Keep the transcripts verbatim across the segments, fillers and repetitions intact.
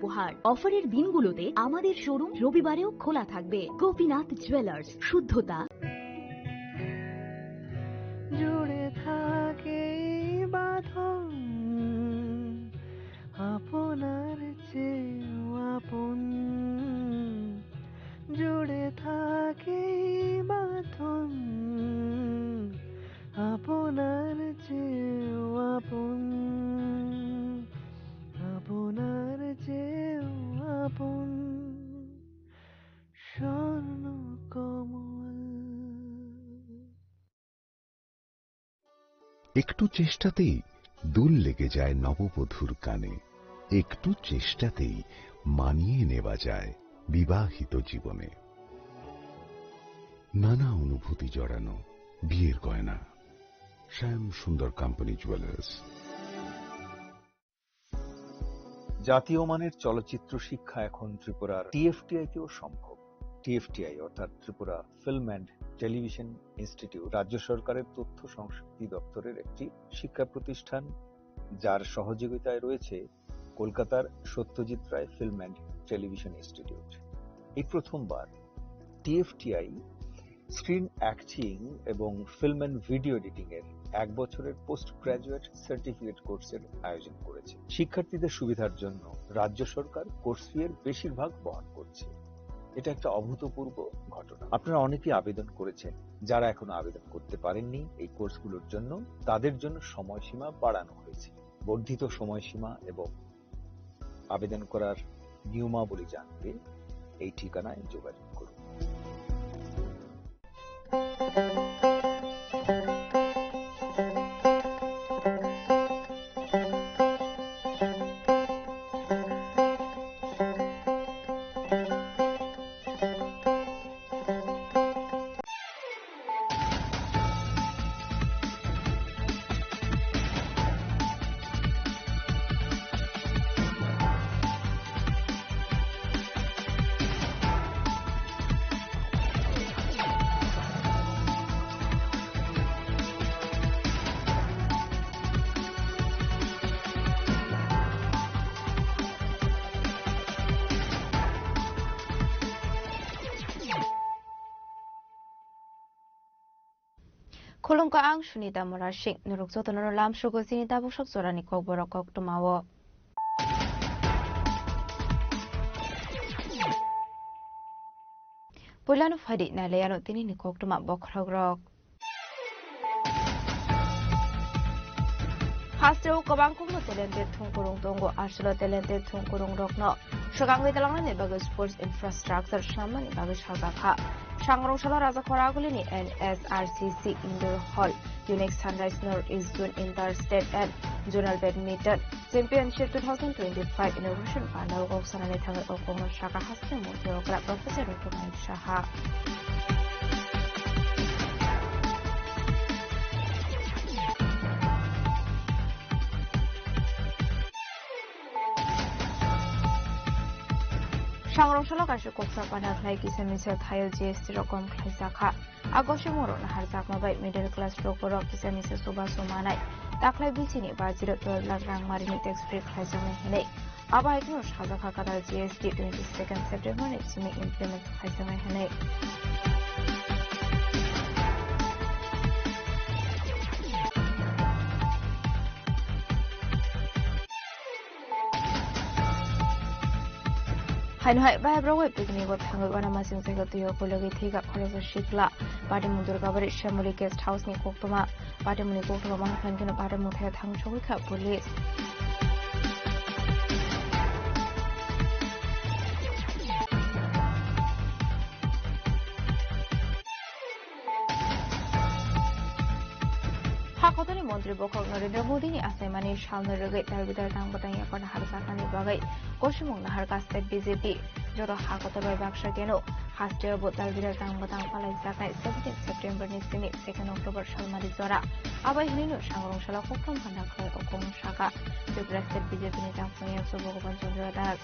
উপহার। অফারের দিনগুলোতে আমাদের শোরুম রবিবারেও খোলা থাকবে। গোপীনাথ জুয়েলার্স, শুদ্ধতা। জুড়ে থাকে এই বাঁধন, আপনার চেয়েও আপন। জুড়ে থাকে এই বাঁধন, আপনার চেয়েও আপন, আপনার চেয়েও আপন। স্বর্ণ কমল। একটু চেষ্টাতেই দুল লেগে যায় নববধূর কানে। একটু চেষ্টাতেই মানিয়ে নেওয়া যায় বিবাহিত জীবনে। নানা অনুভূতি জড়ানো বিয়ের গয়না। শ্যাম সুন্দর কোম্পানি জুয়েলার্স। জাতীয় মানের চলচ্চিত্র শিক্ষা এখন ত্রিপুরার টিএফটিআই তেও সম্ভব। টিএফটিআই অর্থাৎ Tripura film and television institute রাজ্য সরকারের তথ্য সংস্কৃতি দপ্তরের একটি শিক্ষা প্রতিষ্ঠান, যার সহযোগিতায় রয়েছে কলকাতার সত্যজিৎ Ray film and television institute. এই প্রথমবার টিএফটিআই স্ক্রিন অ্যাক্টিং এবং ফিল্ম অ্যান্ড ভিডিও এডিটিং এর এক বছরের পোস্ট গ্র্যাজুয়েট সার্টিফিকেট কোর্সের আয়োজন করেছে। শিক্ষার্থীদের সুবিধার জন্য রাজ্য সরকার কোর্স ফি এর বেশিরভাগ বহন করছে। এটা একটা অভূতপূর্ব ঘটনা। আপনারা অনেকেই আবেদন করেছেন। যারা এখনো আবেদন করতে পারেননি এই কোর্সগুলোর জন্য, তাদের জন্য সময়সীমা বাড়ানো হয়েছে। বর্ধিত সময়সীমা এবং আবেদন করার নিয়মাবলী জানতে এই ঠিকানায় যোগাযোগ করুন। Khulumkha, ang Sunita Murasing. Norok jotono lamsugo chini tabuk sak jorani kokborok koktwmao. Puilano phaidi nailaiano tinini koktwma bokhorokrok. Hasteo kwbang kokno talented thungkurung tongo, aswkno talented thungkurungrokno swkangwi twlangnani bagwi sports infrastructure swnamnani bagwi sajakha. Sangrong salo Raja Khoragulini N S R C C Indoor Hall, Unique Sunrise North East Zone Inter State and Zonal Badminton Championship two thousand twenty-five inauguration pandal kok sanani thangwi o kokno saka hasteo murti okra Professor Doctor Manik Saha. Sangrong salo kaisa koksa pana khlai kisa misa thaio G S T rok kom khlai jakha. A gosimung rok naharjakma bai middle class rok borok kisa misa chubachu manai. Taklai bisini bajiro twelve lakh rang marini tax free khlaijaknai hinwi. Abo hai kheno sajakha kwtal G S T twenty second September ni simi implement khaijaknai hinwi. Haino hai bai borok bai picnic o thangwi uanamasing jaga twi o kulugwi thwi kha khoroksa sikla. Patimung Durgabari Shyamoli Guest House ni koktwma. Patimungni koktwma manphankhe no patimung thaya thang sogwi kha police. Ha kotoni montri bokhok Narendra Modi ni achaimani salno rwgwi tal bidal tang bwtang yakarno harjaknani bagwi kosimung naharkha state B J P. Joto ha kotor bai baksa keno hasteo bo tal bidal tang bwtang palaijaknai seventeen September ni simi second October salmari jora. Abai hinwi no sangrong salo kokthom handa khlai o kong saka Tripura state B J P ni tang Songya Subhagoban Chandra Das.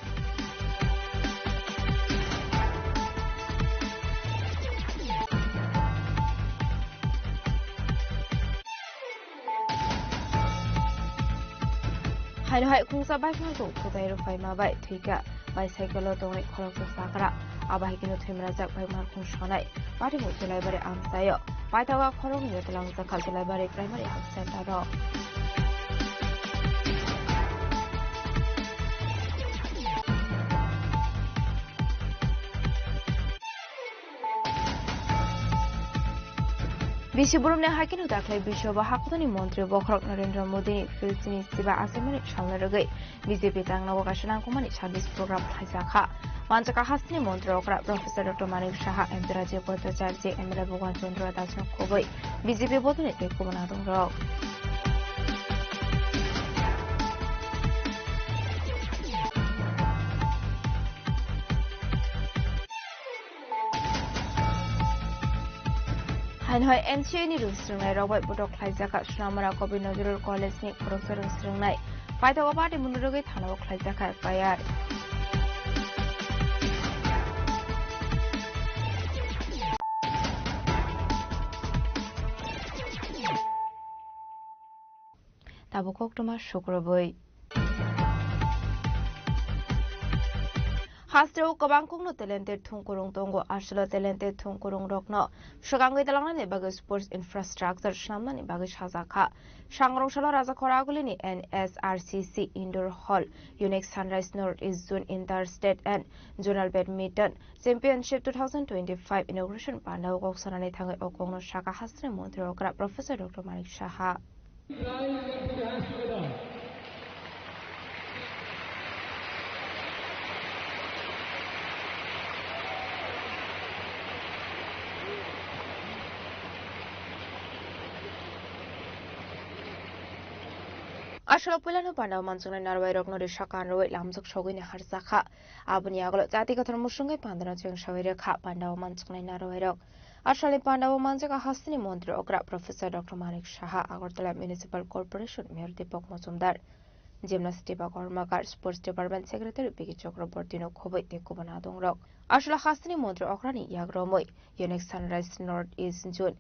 Haino hai khungsa bai phaltung kwtai rwphaima bai thwikha, bicycle-o tongwi khoroksa chakra. Abo hai kheno thwimrajak bai malkhung sonai. Patimung Chulaibari amchaio paithago khoroknwi twlangjakha Chulaibari Primary Health Center-o. Bisi boromni hai kheno dakhli bisio bo hakotorni montri bokhorok Narendra Modini Philistini siba achaimani salna rwgwi B J P tangnago kaisa nangkukmani service program khlaijakha. Manjaka hasteni montri okra Professor Doctor Manik Saha, M P Rajiv Bhattacharjee, M L A Bhagwan Chandra Dasno kubui B J P bodolni tei kubun adongrok. Haino hai N C A ni rwngsrwngnai rok bai botok khlaijak kha Sonamura Kavi Nazrul College ni khoroksa rwngsrwngnai. Paithago patimungni rwgwi thanao khlaijak kha F I R. Tabuk koktwma sukrubui. Hasteo kwbang kokno talented thungkurung tongo. Aswkno talented thungkurung rokno swkangwi twlangnani bagwi sports infrastructure swnamnani bagwi sajakha. Sangrong salo Raja Khoragulini N S R C C Indoor Hall, Unique Sunrise North East Zone Inter-State and Zonal Badminton Championship two thousand twenty-five inauguration pandao kok sanani thangwi o kokno saka hasteni montri okra Professor Doctor Manik Saha. Aswk puilano pandao manchuknai narwai rokno risa kanrwi lamjak sogwi naharjakha. Aboni agolo jati kothor musungwi pandano cheng sawi rekha pandao manchuknai narwai rok. Aswkni pandao manjak hasteni montri okra Professor Doctor Manik Saha, Agartala Municipal Corporation Mayor Deepak Majumdar, Gymnast Deepak Karmakar, Sports Department Secretary P K Chakraborty no khoboi tei kubun adongrok. Aswk hasteni montri okrani yak romwi Unique Sunrise North East Zone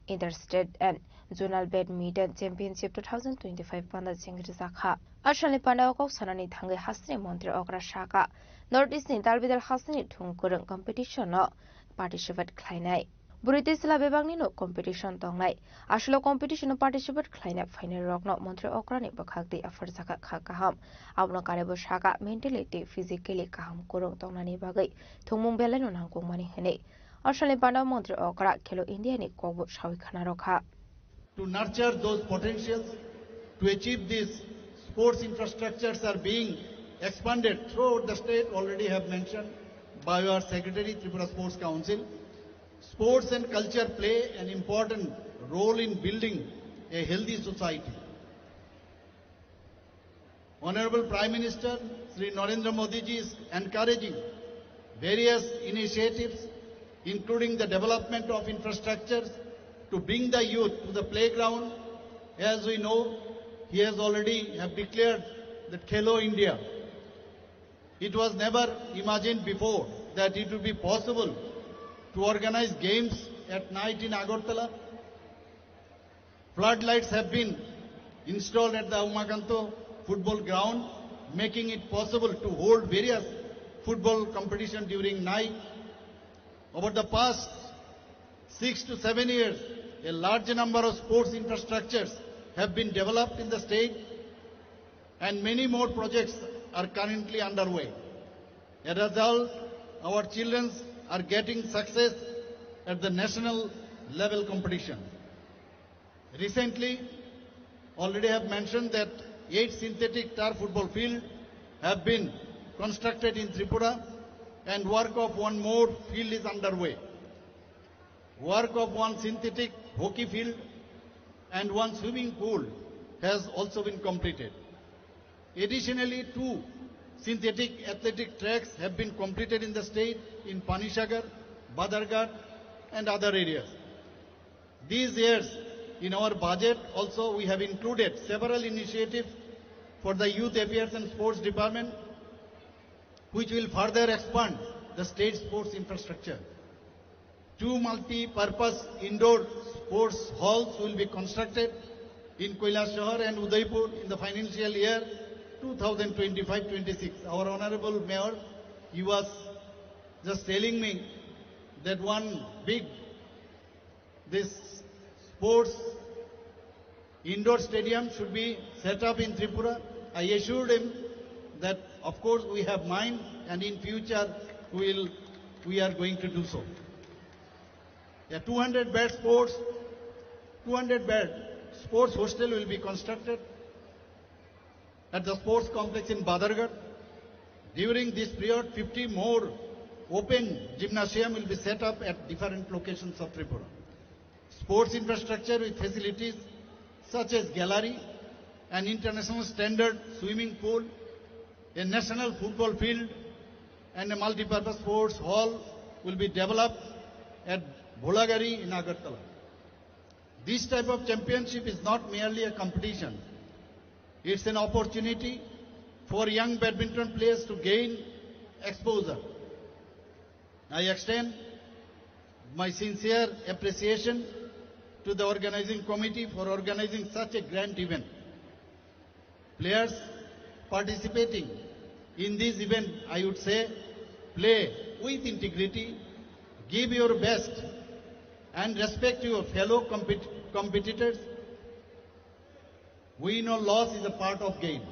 Inter-State and Zonal Badminton Championship two thousand twenty-five panda cheng rijakha. Aswkni pandao kok sanani thangwi hasteni montri okra saka North East ni dalbidal hasteni thung kwrwng competition no participate khlainai. Bwrwi tei chwla bebakni no competition tongnai. Aswkno competition o participate khlaina phainai rokno montri okrani bwkhak twi apharjakha kha kaham. Abono karwi bo saka mentally tei physically kaham kwrwng tongnani bagwi thwngmung belai no nangkukmani hwnwi. Aswkni pandao montri okra Khelo India ni kokbo sawi khna rwkha. To nurture those potentials, to achieve this, sports infrastructures are being expanded throughout the state, already have mentioned by our secretary, Tripura Sports Council. Sports and culture play an important role in building a healthy society. Honorable Prime Minister Shri Narendra Modi ji is encouraging various initiatives, including the development of infrastructures to bring the youth to the playground. As we know, he has already have declared that Khelo India. It was never imagined before that it would be possible to organize games at night in Agartala. Floodlights have been installed at the Umakanto football ground, making it possible to hold various football competition during night. Over the past six to seven years, a large number of sports infrastructures have been developed in the state, and many more projects are currently underway. As a result, our children are getting success at the national level competition. Recently, already have mentioned that eight synthetic turf football field have been constructed in Tripura, and work of one more field is underway. Work of one synthetic hockey field and one swimming pool has also been completed. Additionally, two synthetic athletic tracks have been completed in the state in Panisagar, Badharghat, and other areas. These years, in our budget also, we have included several initiatives for the Youth Affairs and Sports Department, which will further expand the state sports infrastructure. Two multi-purpose indoor sports halls will be constructed in Kailasahar and Udaipur in the financial year two thousand twenty-five twenty-six, our honorable mayor, he was just telling me that one big, this sports indoor stadium should be set up in Tripura. I assured him that, of course, we have mind, and in future we will, we are going to do so. A two hundred bed sports, two hundred bed sports hostel will be constructed at the sports complex in Badarghat. During this period, fifty more open gymnasium will be set up at different locations of Tripura. Sports infrastructure with facilities such as gallery, an international standard swimming pool, a national football field, and a multi-purpose sports hall will be developed at Bholagari in Agartala. This type of championship is not merely a competition. It's an opportunity for young badminton players to gain exposure. I extend my sincere appreciation to the organizing committee for organizing such a grand event. Players participating in this event, I would say, play with integrity, give your best, and respect your fellow compet-, competitors. Win or loss is a part of game.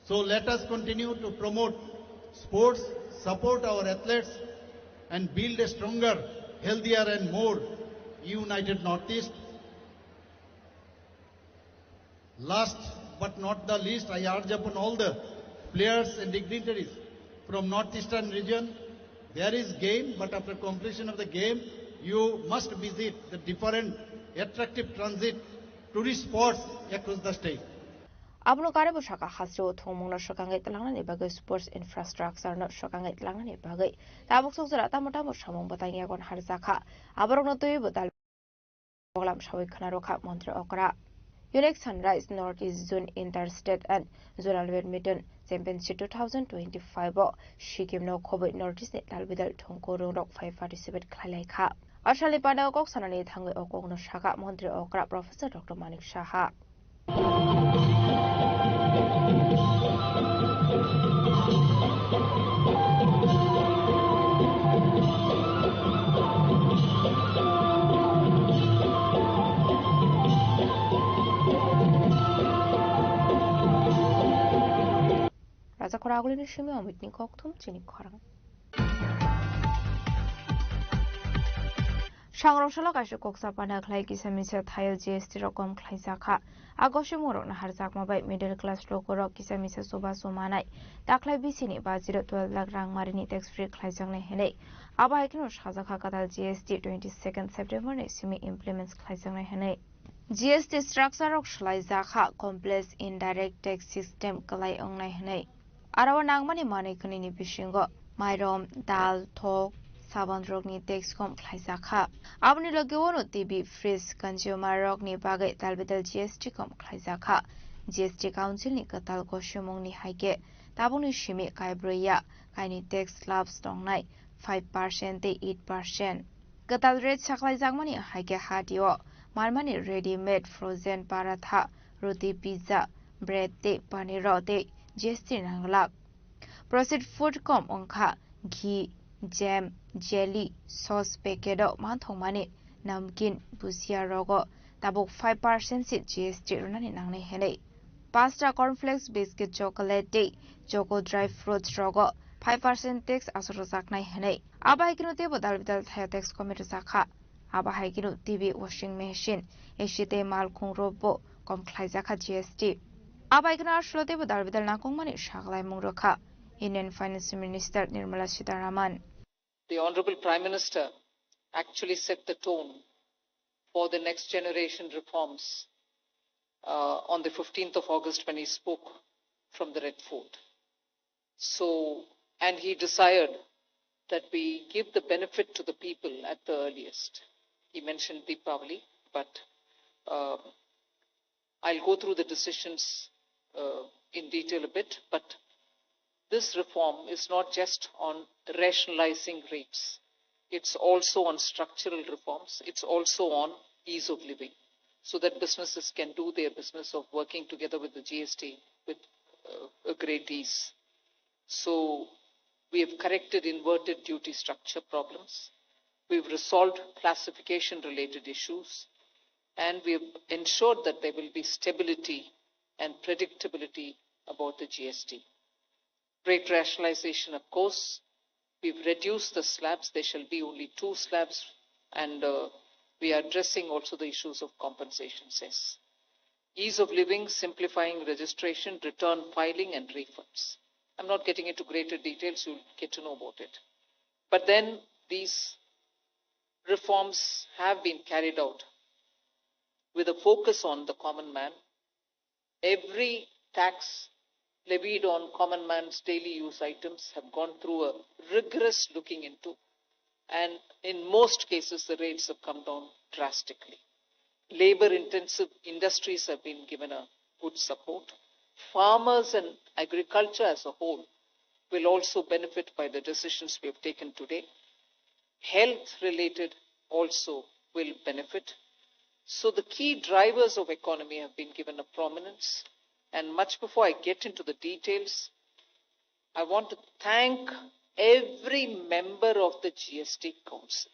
So let us continue to promote sports, support our athletes, and build a stronger, healthier, and more united Northeast. Last but not the least, I urge upon all the players and dignitaries from Northeastern region, there is game, but after completion of the game, you must visit the different attractive transit tourist spots across the state. Abono kare bwsaka hasteo thwngmungno swkangwi tlangnani bagwi sports infrastructure no swkangwi tlangnani bagwi tabuk sokjora tamo tamo samung bwtang yagon harjakha. Aborokno twiwi bo dal Boglam sawi khna rwkha Montri Okra. Unique Sunrise North East Zone Inter-State and Zonal Badminton Championship two thousand twenty-five o Sikkim no khobwi North East ni dalbidal thwngkurung rok phai participate khlai lai kha. Asalni panda o kok sanani thangwi o kokno sakha Montri Okra Professor Doctor Manik Saha. Raja Khoragulini simi Amitni kokthum chini khorang. Sangrok salo kaisa kok sapana khlai kisa misa thaio G S T rok kom khlaijakha. A gosimung rokno harjakma bai middle class logo rok kisa misa chubachu manai. Taklai bisini bajiro twelve lakh rang marini tax free khlaijaknai hinwi. Abo hai kheno sajakha kwtal G S T twenty second September ni simi implements khlaijaknai hinwi. G S T structure rok swlaijakha complex indirect tax system kwlai wngnai hinwi. Aro o nangmani manwi khwnini bisingo mairum, dal, thok, sabon rokni tax kom khlaijakha. Aboni logi ono T V, fridge, consumer rokni bagwi dalbidal G S T kom khlaijakha. G S T Council ni kwtal gosimungni hai khe tabukni simi kaibrwi ya kaini tax slabs tongnai five percent tei eight percent. Kwtal rate sakhlaijakmani hai khe hatio manmani ready made frozen paratha, roti, pizza, bread tei paniro tei G S T nang glak. Processed food kom wngkha ghee, jam, jelly, sauce packet o manthokmani namkin, bhujia rogo tabuk five percent se G S T rwnani nangnai hinwi. Pasta, cornflakes, biscuit, chocolate tei choco dry fruits rogo five percent tax aswk rwjaknai hinwi. Abo hai kheno teibo dalbidal thaio tax kom rwjakha. Abo hai kheno T V, washing machine, A C tei malkhung rokbo kom khlaijakha G S T. Abo hai kheno aswk teibo dalbidal nangkukmani saklaimung rwkha Union Finance Minister Nirmala Sitharaman. The Honorable Prime Minister actually set the tone for the next generation reforms, uh, on the fifteenth of August when he spoke from the Red Fort. So, and he desired that we give the benefit to the people at the earliest. He mentioned Deepavali, but, uh, I'll go through the decisions, uh, in detail a bit, but this reform is not just on rationalizing rates. It's also on structural reforms. It's also on ease of living. so that businesses can do their business of working together with the G S T with uh, a great ease. So we have corrected inverted duty structure problems. We've resolved classification related issues, and we've ensured that there will be stability and predictability about the G S T. Rate rationalization, of course, we've reduced the slabs. There shall be only two slabs, and uh, we are addressing also the issues of compensation cess. Ease of living, simplifying registration, return filing, and refunds. I'm not getting into greater details, you'll get to know about it. But then these reforms have been carried out with a focus on the common man. Every tax levied on common man's daily use items have gone through a rigorous looking into, and in most cases, the rates have come down drastically. Labor intensive industries have been given a good support. Farmers and agriculture as a whole will also benefit by the decisions we have taken today. Health related also will benefit. So the key drivers of economy have been given a prominence. And much before I get into the details, I want to thank every member of the G S T Council,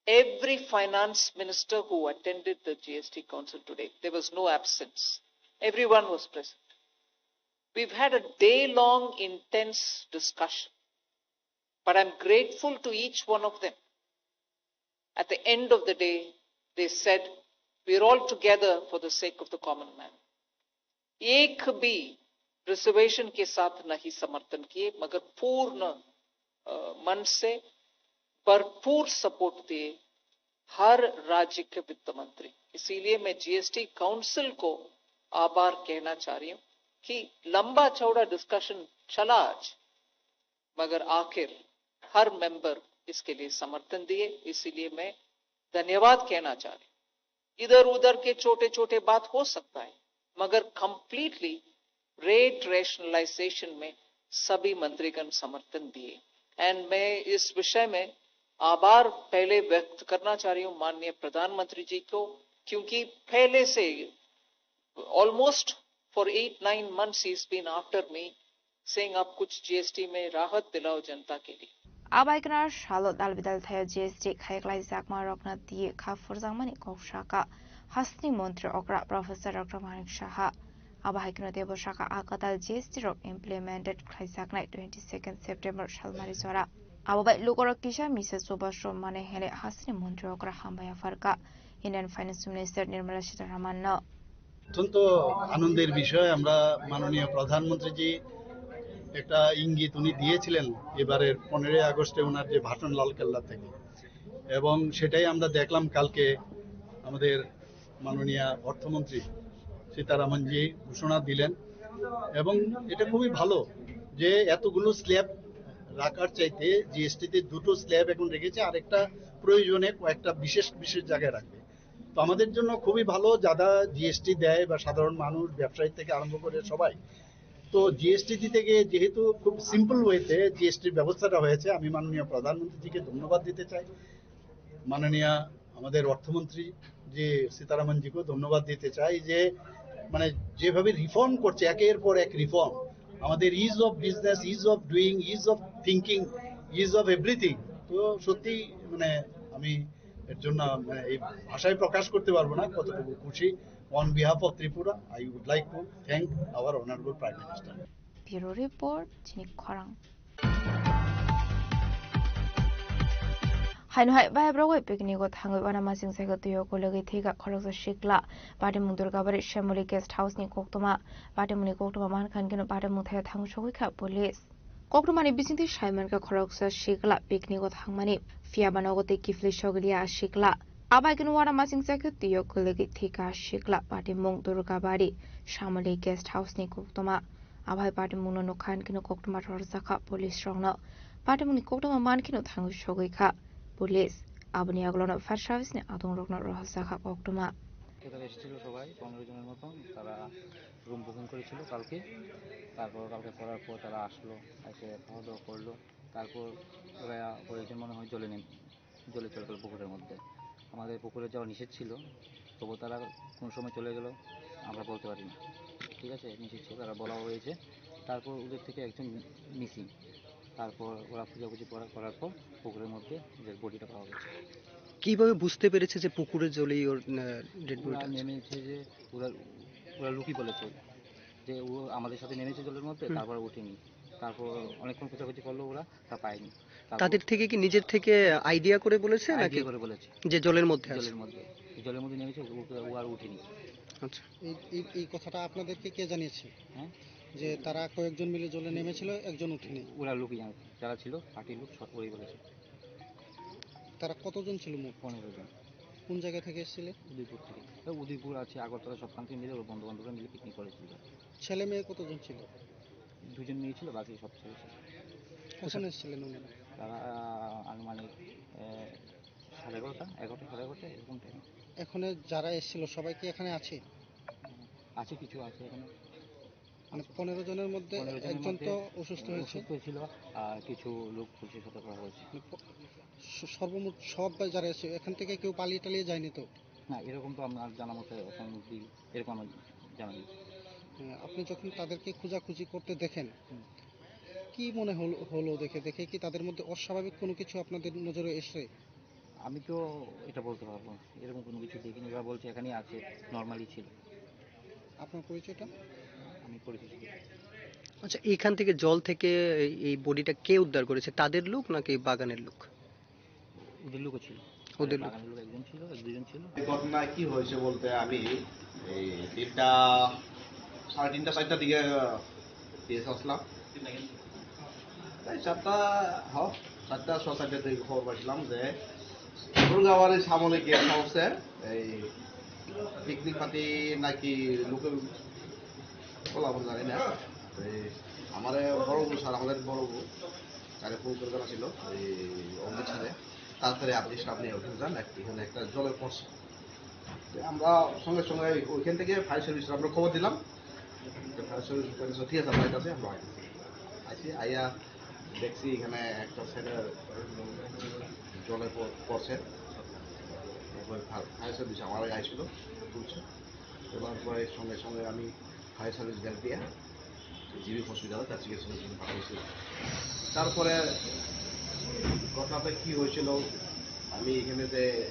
every finance minister who attended the G S T Council today. There was no absence. Everyone was present. We've had a day long intense discussion, but I'm grateful to each one of them. At the end of the day, they said, "We're all together for the sake of the common man." एक भी रिजर्वेशन के साथ नहीं समर्थन किए, मगर पूर्ण अ, मन से भरपूर सपोर्ट दिए हर राज्य के वित्त मंत्री। इसीलिए मैं जीएसटी काउंसिल को आभार कहना चाह रही हूं कि लंबा चौड़ा डिस्कशन चला आज, मगर आखिर हर मेंबर इसके लिए समर्थन दिए, इसीलिए मैं धन्यवाद कहना चाह रही हूं। इधर उधर के छोटे छोटे बात हो सकता है, मगर कंप्लीटली रेट रैशनलाइजेशन में सभी मंत्रीगण समर्थन दिए। एंड मैं इस विषय में आभार पहले व्यक्त करना चाह रही हूं माननीय प्रधानमंत्री जी को, क्योंकि पहले से almost for eight nine months he's been after me, saying, "आप कुछ जीएसटी में राहत दिलाओ जनता के लिए।" Abaikna salo dal bidal thaio G S T khai klai jakma rokna tiye kha phurjakmani kok saka hasni montri okra Professor Doctor Manik Saha. Abaikna tebo saka a kadal G S T rok implemented khlai jaknai twenty second September salmari jora. Abo bai lukorok kisa misa chubachu mane hele hasni montri okra hambai apharka Indian Finance Minister Nirmala Sitharaman no. অত্যন্ত আনন্দের বিষয়। আমরা মাননীয় প্রধানমন্ত্রীজি একটা ইঙ্গিত উনি দিয়েছিলেন এবারের পনেরোই আগস্টে ওনার যে ভাষণ লালকেল্লা থেকে, এবং সেটাই আমরা দেখলাম কালকে আমাদের মাননীয় অর্থমন্ত্রী সীতারামনজি ঘোষণা দিলেন। এবং এটা খুবই ভালো যে এতগুলো স্ল্যাব রাখার চাইতে জিএসটিতে দুটো স্ল্যাব এখন রেখেছে, আরেকটা প্রয়োজনে কয়েকটা বিশেষ বিশেষ জায়গায় রাখবে। তো আমাদের জন্য খুবই ভালো, যারা জিএসটি দেয় বা সাধারণ মানুষ, ব্যবসায়ী থেকে আরম্ভ করে সবাই। তো জিএসটি দিতে গিয়ে যেহেতু খুব সিম্পল ওয়েতে জিএসটির ব্যবস্থাটা হয়েছে, আমি মাননীয় প্রধানমন্ত্রীজিকে ধন্যবাদ দিতে চাই, মাননীয় আমাদের অর্থমন্ত্রী যে সীতারামনজিকেও ধন্যবাদ দিতে চাই যে মানে যেভাবে রিফর্ম করছে, একের পর এক রিফর্ম, আমাদের is of business, is of doing, is of thinking, is of everything. তো সত্যি মানে আমি এর জন্য মানে এই ভাষায় প্রকাশ করতে পারবো না কতটুকু খুশি। On behalf of Tripura, I would like to thank our Honorable Prime Minister. Bureau Report, Chini Khorang. Haino hai bai brok bai picnic o thangwi wana masing sai twi o kologwi thika khoroksa sikla. Patimung Durgabari Shamoli Guest House ni koktoma. Patimung ni koktoma mankhan keno patimung thaio thangwi sogwi kha police. Koktoma ni bisingtwi sai mankha khoroksa sikla picnic o thangmani. Phiya ba nogo tei kiphilwi sogwi liya a sikla. Abai keno wana masing sai twi o kologwi thika sikla. Patimung Durgabari Shamoli Guest House ni koktoma. Abai patimungno nukha hinkhe koktwma rwjakha police rokno. Patimungni koktwma mankheno thangwi sogwi kha police. Aboni yagulono fire service ni adongrokno rohorjakha koktwma. এখানে এসেছিল সবাই, পনেরো জনের মতন। তারা room booking করেছিল কালকে। তারপর কালকে করার পর তারা আসলো, এসে খাওয়া দাওয়া করলো। তারপর ওরা কয়েকজন মনে হয় জলে নেমে, জলে চলে গেল পুকুরের মধ্যে। আমাদের পুকুরে যাওয়া নিষেধ ছিল, তবু তারা কোন সময় চলে গেল আমরা বলতে পারি না। ঠিক আছে, নিষিদ্ধ ছিল, তারা বলা হয়েছে। তারপর ওদের থেকে একজন মিসিং। তারপর ওরা খোঁজাখুঁজি করা, করার পর পুকুরের মধ্যে ওদের বডিটা পাওয়া গেছে। কিভাবে বুঝতে পেরেছে যে পুকুরের জলেই ওর, আহ, ডেড ওরা বডিটা আছে? নেমেছে যে ওরা, ওরা লুকি বলেছে যে ও আমাদের সাথে নেমেছে জলের মধ্যে, হুম। তারপর উঠেনি। তারপর অনেকক্ষণ খোঁজাখুঁজি করলো ওরা, তা পায়নি। তারপর তাদের থেকে কি নিজের থেকে আইডিয়া করে বলেছে নাকি? আইডিয়া করে বলেছে। যে জলের মধ্যে আছে? জলের মধ্যে, জলের মধ্যে নেমেছে, ও, ও আর উঠেনি। আচ্ছা। এই, এই, এই কথাটা আপনাদেরকে কে জানিয়েছে? হ্যাঁ? যে তারা কয়েকজন মিলে জলে নেমেছিল, একজন উঠেনি? ওরা লোকই জানে, যারা ছিল, পার্টির লোক, সব ওরাই বলেছে। তারা কতজন ছিল মোট? পনেরো জন। কোন জায়গা থেকে এসেছিলে? উদয়পুর থেকে। তো উদয়পুর আছে, আগরতলা, সবখান থেকে মিলে ওর বন্ধু বান্ধবরা মিলে পিকনিক করেছিল। ছেলে মেয়ে কতজন ছিল? দুজন মেয়ে ছিল, বাকি সব ছেলে ছিল। কখন এসেছিলেন ওনারা? তারা, আহ, আনুমানিক, আহ, সাড়ে এগারোটা, এগারোটা, সাড়ে এগারোটা এরকম টাইম। এখানে যারা এসেছিল সবাই কি এখানে আছে? আছে, কিছু আছে এখানে। মানে পনেরো জনের মধ্যে পনেরো জনের একজন মধ্যে তো অসুস্থ হয়েছে। অসুস্থ হয়েছিল, আর কিছু লোক পুলিশের সাথে করা হয়েছে। মানে প-, স-, সর্বমোট সব যারা এসে এখান থেকে কেউ পালিয়ে টালিয়ে যায়নি তো? না, এরকম তো আমার জানা মতে এখন অবধি এরকম আমার জানা নেই। হ্যাঁ, আপনি যখন তাদেরকে খোঁজাখুঁজি করতে দেখেন, হুম। কি মনে হলো, হলো দেখে? দেখে কি তাদের মধ্যে অস্বাভাবিক কোনো কিছু আপনাদের নজরে এসে? আমি তো এটা বলতে পারবো না, এরকম কোনো কিছু দেখিনি। ওরা বলছে এখানেই আছে, নর্মালি ছিল। আপনার পরিচয়টা? আমি পরিচয় দিই। আচ্ছা, এখান থেকে জল থেকে এই, এই বডিটা কে উদ্ধার করেছে? তাদের লোক নাকি বাগানের লোক? ওদের লোকও ছিল। ওদের লোক। বাগানের লোক একজন ছিল, এক দুজন ছিল। এই ঘটনা কি হয়েছে বলতে, আমি এই তিনটা, সাড়ে তিনটা, চারটার দিকে পিএস আসলাম। এই চারটা, হ, চারটা, সোয়া চারটার দিকে খবর পাইছিলাম যে দুর্গাবাড়ি সামনে গেস্ট হাউসে এই পিকনিক পার্টি নাকি লোকে বলা, আমি জানি না। এই আমার বড় বউ, স্যার, আমাদের বড় বউ, তারে ফোন করে জানাছিল এই অমৃত স্যারে, তাড়াতাড়ি আপনি স্টাফ নিয়ে ওখানে যান, এক-, এখানে একটা জলে পড়ছে। তো আমরা সঙ্গে সঙ্গে ওইখান থেকে ফায়ার সার্ভিস আমরা খবর দিলাম। তো ফায়ার সার্ভিস বলেছে, "ঠিক আছে, আমরা আইতাছি, আমরা আইতাছি।" আইছি, আইয়া দেখছি এখানে একটা ছেলে জলে প-, পড়ছে। এরপরে ফা-, ফায়ার সার্ভিস আমার আগে আইছিল, তুলছে। তোলার পরে সঙ্গে সঙ্গে আমি ফায়ার সার্ভিস গাড়ি দিয়ে জিবি হসপিটালে তার চিকিৎসার জন্য পাঠিয়েছি। তারপরে ঘটনাটা কি হয়েছিল, আমি এখানে যে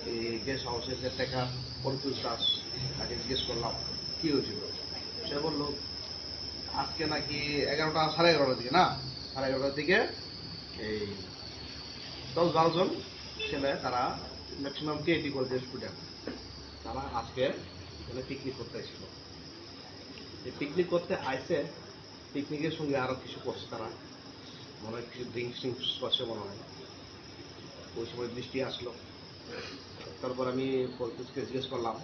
এই গেস্ট হাউসে যে টেকা পরিতোষ দাস, তাকে জিজ্ঞেস করলাম কি হয়েছিল। সে বলল, আজকে নাকি এগারোটা, সাড়ে এগারোটার দিকে না, সাড়ে এগারোটার দিকে এই দশ বারো জন ছেলে, তারা ম্যাক্সিমাম টিআইটি কলেজের স্টুডেন্ট, তারা আজকে এখানে পিকনিক করতে এসেছিল। এই পিকনিক করতে আইছে, পিকনিকের সঙ্গে আরও কিছু করছে তারা, মনে হয় কিছু ড্রিঙ্কস ট্রিঙ্কস করছে মনে হয়। ওই সময় বৃষ্টি আসলো। তারপর আমি পরিতোষকে জিজ্ঞেস করলাম,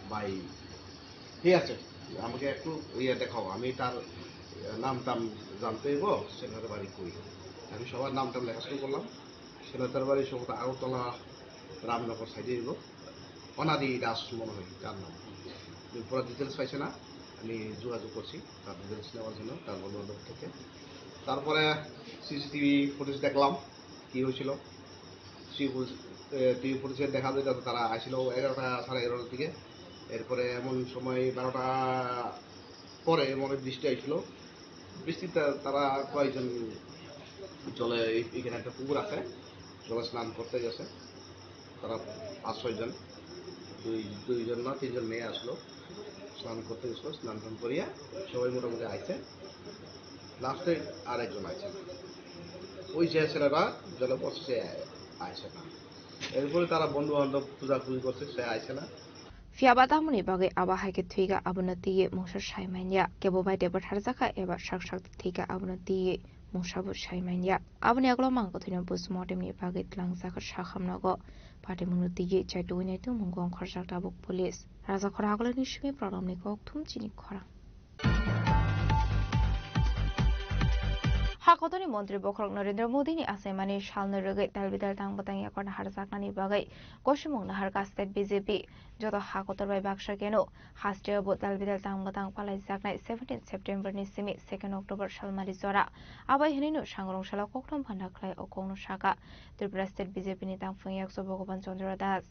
"ভাই, ঠিক আছে, আমাকে একটু ইয়ে দেখাও, আমি তার নাম টাম জানতে হইব, সেনাদের বাড়ি কই।" আমি সবার নাম টাম লেখা শুরু করলাম। সেনাদের বাড়ি সম্ভবত আগরতলা, রামনগর সাইডে হইব। অনাদি দাস মনে হয় তার নাম। আমি পুরো ডিটেলস পাইছে না, আমি যোগাযোগ করছি তার ডিটেলস নেওয়ার জন্য তার বন্ধু বান্ধব থেকে। তারপরে সিসিটিভি ফুটেজ দেখলাম কি হয়েছিল। সিসিটিভি ফুটেজ, এ, টিভি ফুটেজে দেখা যায় যাতে তারা আসছিল এগারোটা, সাড়ে এগারোটার দিকে। এরপরে এমন সময় বারোটা পরে মনে হয় বৃষ্টি আইছিল। বৃষ্টিতে তারা কয়েকজন জলে, এই-, এখানে একটা পুকুর আছে, জলে স্নান করতে গেছে। তারা পাঁচ ছয়জন, দুই, দুইজন না তিনজন মেয়ে আসলো, স্নান করতে গেছিল, স্নান টান করিয়া সবাই মোটামুটি আইছে। লাস্টে আর একজন আইছে, ওই যে ছেলেটা জলে পড়ছে, সে আইছে না। এরপরে তারা বন্ধু বান্ধব খোঁজাখুঁজি করছে, সে আইছে না। Phiya ba tamoni bagwi abo hai khe thwi kha, abono twiwi mungsa sai man ya. Kebo bai de bwtharjak kha eba sak sak thwi kha, abono twiwi mungsa bo sai man ya. Aboni yagulo mang kwthwino postmortem ni bagwi twlangjak kha sakham nogo. Patimungno twiwi chai tugwi nai tongmung gong khorjak tabuk police. Raja khoro hagulani simi program ni kok thum chini khorang. Hakotorni montri bokhorok Narendra Modi ni achaimani salno rwgwi dalbidal tang bwtang yakarna harjaknani bagwi kosimung naharkha state B J P. Joto hakotor bai baksa keno haste o bo dalbidal tang bwtang palaijaknai seventeen September ni simi second October salmari jora. Abai hinwino sangrong salo kokthom phanda khlai o kokno sakha Tripura state B J P ni tangphung yakso Bhogoban Chandra Das.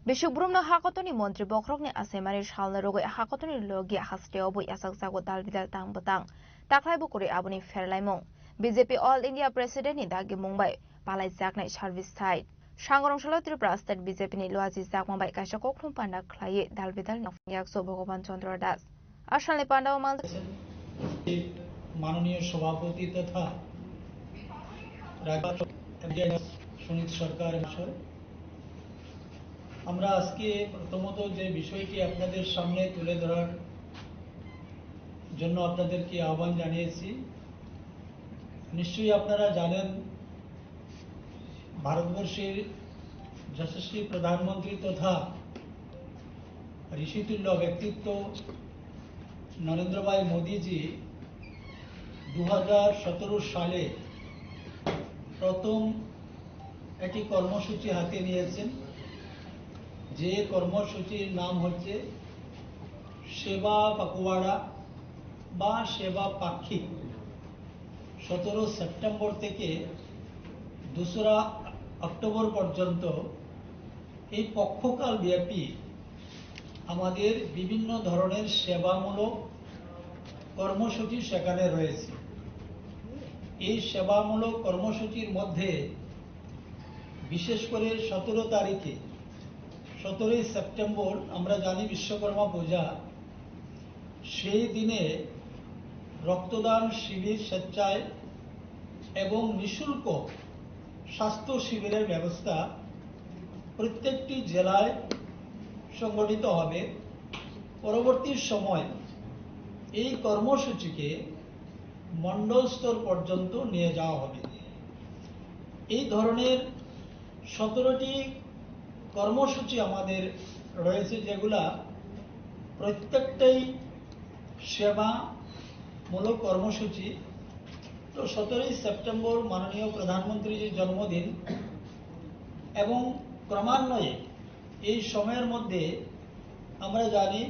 Bisuk Brumno hakotoni montri bokhorokni achaimani salno rwgwi hakotoni logi hasteo bo yachakjago dal bidal tang bwtang. Takhwlai bukurwi aboni pherlaimung. B J P All India President ni dagimung bai palaijaknai service site. Sangrong salo Tripura State B J P ni Luaji Chakma bai kaisa kokthum panda khlaiwi dal bidal ni yakso Bhagavan Chandra Das. Asalni panda o mal মাননীয় সভাপতি তথা রাজ্য সুনীত সরকার মহাশয়, আমরা আজকে প্রথমত যে বিষয়টি আপনাদের সামনে তুলে ধরার জন্য আপনাদেরকে আহ্বান জানিয়েছি, নিশ্চয়ই আপনারা জানেন ভারতবর্ষের যশস্বী প্রধানমন্ত্রী তথা ঋষিতুল্য ব্যক্তিত্ব নরেন্দ্র ভাই মোদীজি দু হাজার সতেরো সালে প্রথম একটি কর্মসূচি হাতে নিয়েছেন, যে কর্মসূচির নাম হচ্ছে সেবা পাকুয়াড়া বা সেবা পাক্ষিক। সতেরো সেপ্টেম্বর থেকে দোসরা অক্টোবর পর্যন্ত এই পক্ষকাল ব্যাপী আমাদের বিভিন্ন ধরনের সেবামূলক কর্মসূচি সেখানে রয়েছে। এই সেবামূলক কর্মসূচির মধ্যে বিশেষ করে সতেরো তারিখে, সতেরোই সেপ্টেম্বর আমরা জানি বিশ্বকর্মা পূজা, সেই দিনে রক্তদান শিবির স্বেচ্ছায় এবং নিঃশুল্ক স্বাস্থ্য শিবিরের ব্যবস্থা প্রত্যেকটি জেলায় সংগঠিত হবে। পরবর্তী সময় এই কর্মসূচিকে মণ্ডল স্তর পর্যন্ত নিয়ে যাওয়া হবে। এই ধরনের সতেরোটি কর্মসূচি আমাদের রয়েছে, যেগুলা প্রত্যেকটাই সেবামূলক কর্মসূচি। তো সতেরোই সেপ্টেম্বর মাননীয় প্রধানমন্ত্রীজির জন্মদিন এবং ক্রমান্বয়ে এই সময়ের মধ্যে আমরা জানি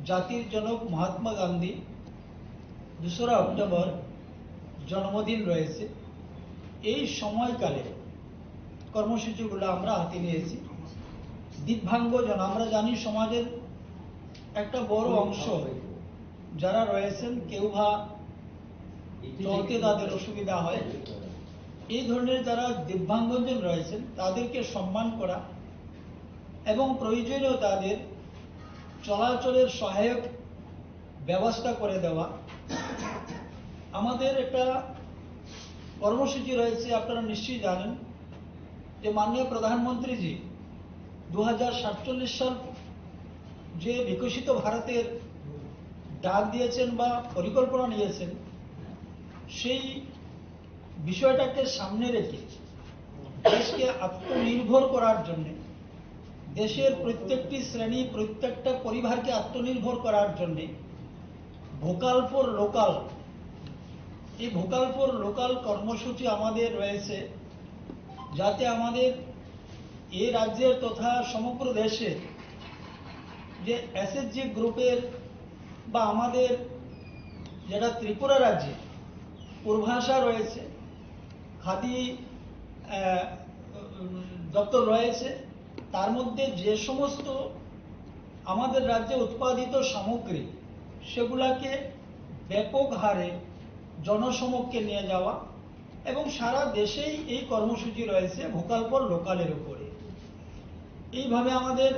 জাতির জনক মহাত্মা গান্ধী দোসরা অক্টোবর জন্মদিন রয়েছে। এই সময়কালে কর্মসূচিগুলো আমরা হাতে নিয়েছি। দিব্যাঙ্গজন, আমরা জানি সমাজের একটা বড় অংশ যারা রয়েছেন, কেউ বা চলতে তাদের অসুবিধা হয়, এই ধরনের যারা দিব্যাঙ্গজন রয়েছেন তাদেরকে সম্মান করা এবং প্রয়োজনীয় তাদের চলাচলের সহায়ক ব্যবস্থা করে দেওয়া। আমাদের একটা কর্মসূচি রয়েছে, আপনারা নিশ্চয়ই জানেন যে মাননীয় প্রধানমন্ত্রীজি দু হাজার সাতচল্লিশ সাল যে বিকশিত ভারতের ডাক দিয়েছেন বা পরিকল্পনা নিয়েছেন, সেই বিষয়টাকে সামনে রেখে দেশকে আত্মনির্ভর করার জন্য, দেশের প্রত্যেকটি শ্রেণী, প্রত্যেকটা পরিবারকে আত্মনির্ভর করার জন্য ভোকাল ফর লোকাল, এই ভোকাল ফর লোকাল কর্মসূচি আমাদের রয়েছে, যাতে আমাদের এই রাজ্যের তথা সমগ্র দেশে যে এসএইচজি গ্রুপের বা আমাদের যেটা ত্রিপুরা রাজ্যে পূর্বাশা রয়েছে, খাদি, আহ, দপ্তর রয়েছে, তার মধ্যে যে সমস্ত আমাদের রাজ্যে উৎপাদিত সামগ্রী, সেগুলাকে ব্যাপক হারে জনসমক্ষে নিয়ে যাওয়া এবং সারা দেশেই এই কর্মসূচি রয়েছে ভোকাল ফর লোকালের উপরে। এইভাবে আমাদের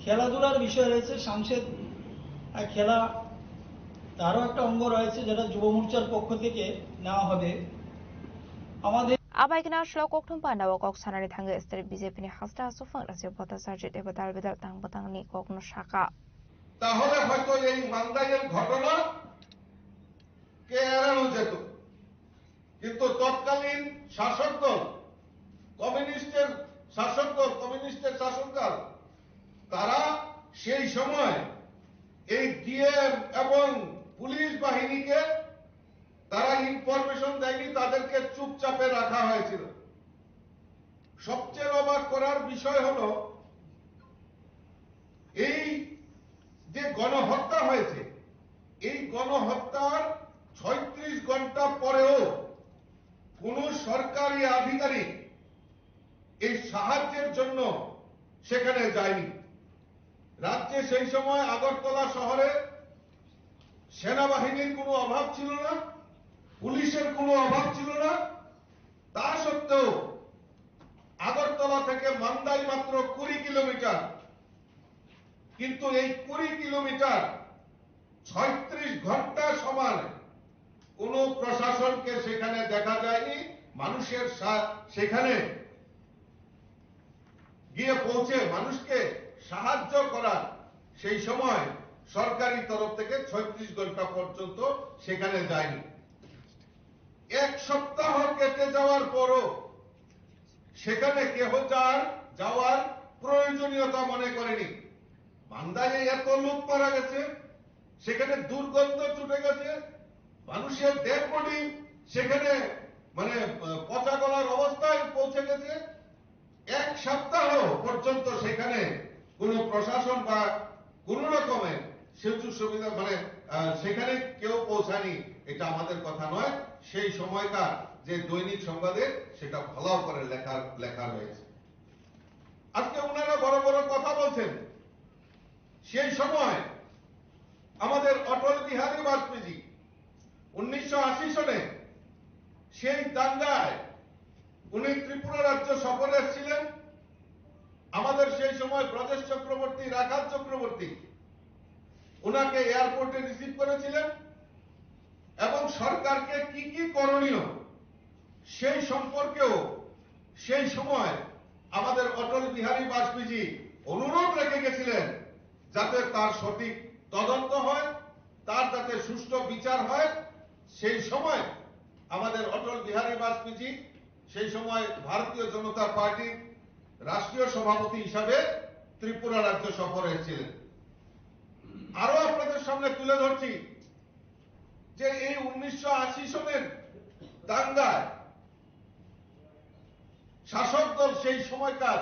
খেলাধুলার বিষয় রয়েছে, সাংসদ, আহ, খেলা, তারও একটা অঙ্গ রয়েছে যেটা যুব মোর্চার পক্ষ থেকে নেওয়া হবে। আমাদের Abai khe na slo kokthum panda o kok sanani thangwi state B J P ni hasta aswk phang rajyo bota charjit eba dal bedal tang bwtangni kokno saka. তাহলে হয়তো এই মান্দাইয়ের ঘটনা কে এড়ানো যেত, কিন্তু তৎকালীন শাসক দল, কমিউনিস্টের শাসক দল, কমিউনিস্টের শাসনকাল, তারা সেই সময় এই ডিএম এবং পুলিশ বাহিনীকে তারা ইনফরমেশন দেয়নি, তাদেরকে চুপচাপে রাখা হয়েছিল। সবচেয়ে অবাক করার বিষয় হলো, এই যে গণহত্যা হয়েছে, এই গণহত্যার ছয়ত্রিশ ঘন্টা পরেও কোনো সরকারি আধিকারিক এই সাহায্যের জন্য সেখানে যায়নি। রাজ্যে সেই সময় আগরতলা শহরে সেনাবাহিনীর কোনো অভাব ছিল না, পুলিশের কোনো অভাব ছিল না। তা সত্ত্বেও আগরতলা থেকে মান্দাই মাত্র কুড়ি কিলোমিটার, কিন্তু এই কুড়ি কিলোমিটার ছয়ত্রিশ ঘন্টা সমান কোনো প্রশাসনকে সেখানে দেখা যায়নি। মানুষের সা-, সেখানে গিয়ে পৌঁছে মানুষকে সাহায্য করার সেই সময় সরকারি তরফ থেকে ছয়ত্রিশ ঘন্টা পর্যন্ত সেখানে যায়নি। এক সপ্তাহ কেটে যাওয়ার পরও সেখানে কেহ যার, যাওয়ার প্রয়োজনীয়তা মনে করেনি। মান্দায় এত লোক মারা গেছে, সেখানে দুর্গন্ধ ছুটে গেছে, মানুষের ডেড বডি সেখানে, মানে, আহ, পচা গলার অবস্থায় পৌঁছে গেছে। এক সপ্তাহ পর্যন্ত সেখানে কোনো প্রশাসন বা কোনো রকমের সুযোগ সুবিধা, মানে, আহ, সেখানে কেউ পৌঁছায়নি, এটা আমাদের কথা নয়। সেই সময়কার যে দৈনিক সংবাদে সেটা ভালো করে লেখা, লেখা রয়েছে। আজকে ওনারা বড় বড় কথা বলছেন, সেই সময় আমাদের অটল বিহারী বাজপেয়ী উনিশশো আশি সনে সেই দাঙ্গায় উনি ত্রিপুরা রাজ্য সফরে এসেছিলেন। আমাদের সেই সময় ব্রজেশ চক্রবর্তী, রাখাল চক্রবর্তী ওনাকে এয়ারপোর্টে রিসিভ করেছিলেন এবং সরকারকে কি কি করণীয় সেই সম্পর্কেও সেই সময় আমাদের অটল বিহারী বাজপেয়ীজি অনুরোধ রেখে গেছিলেন, যাতে তার সঠিক তদন্ত হয়, তার যাতে সুষ্ঠু বিচার হয়। সেই সময় আমাদের অটল বিহারী বাজপেয়ীজি সেই সময় ভারতীয় জনতা পার্টির রাষ্ট্রীয় সভাপতি হিসাবে ত্রিপুরা রাজ্য সফরে এসেছিলেন। আরো আপনাদের সামনে তুলে ধরছি যে এই উনিশশো আশি সনের দাঙ্গায় শাসক দল সেই সময়কার,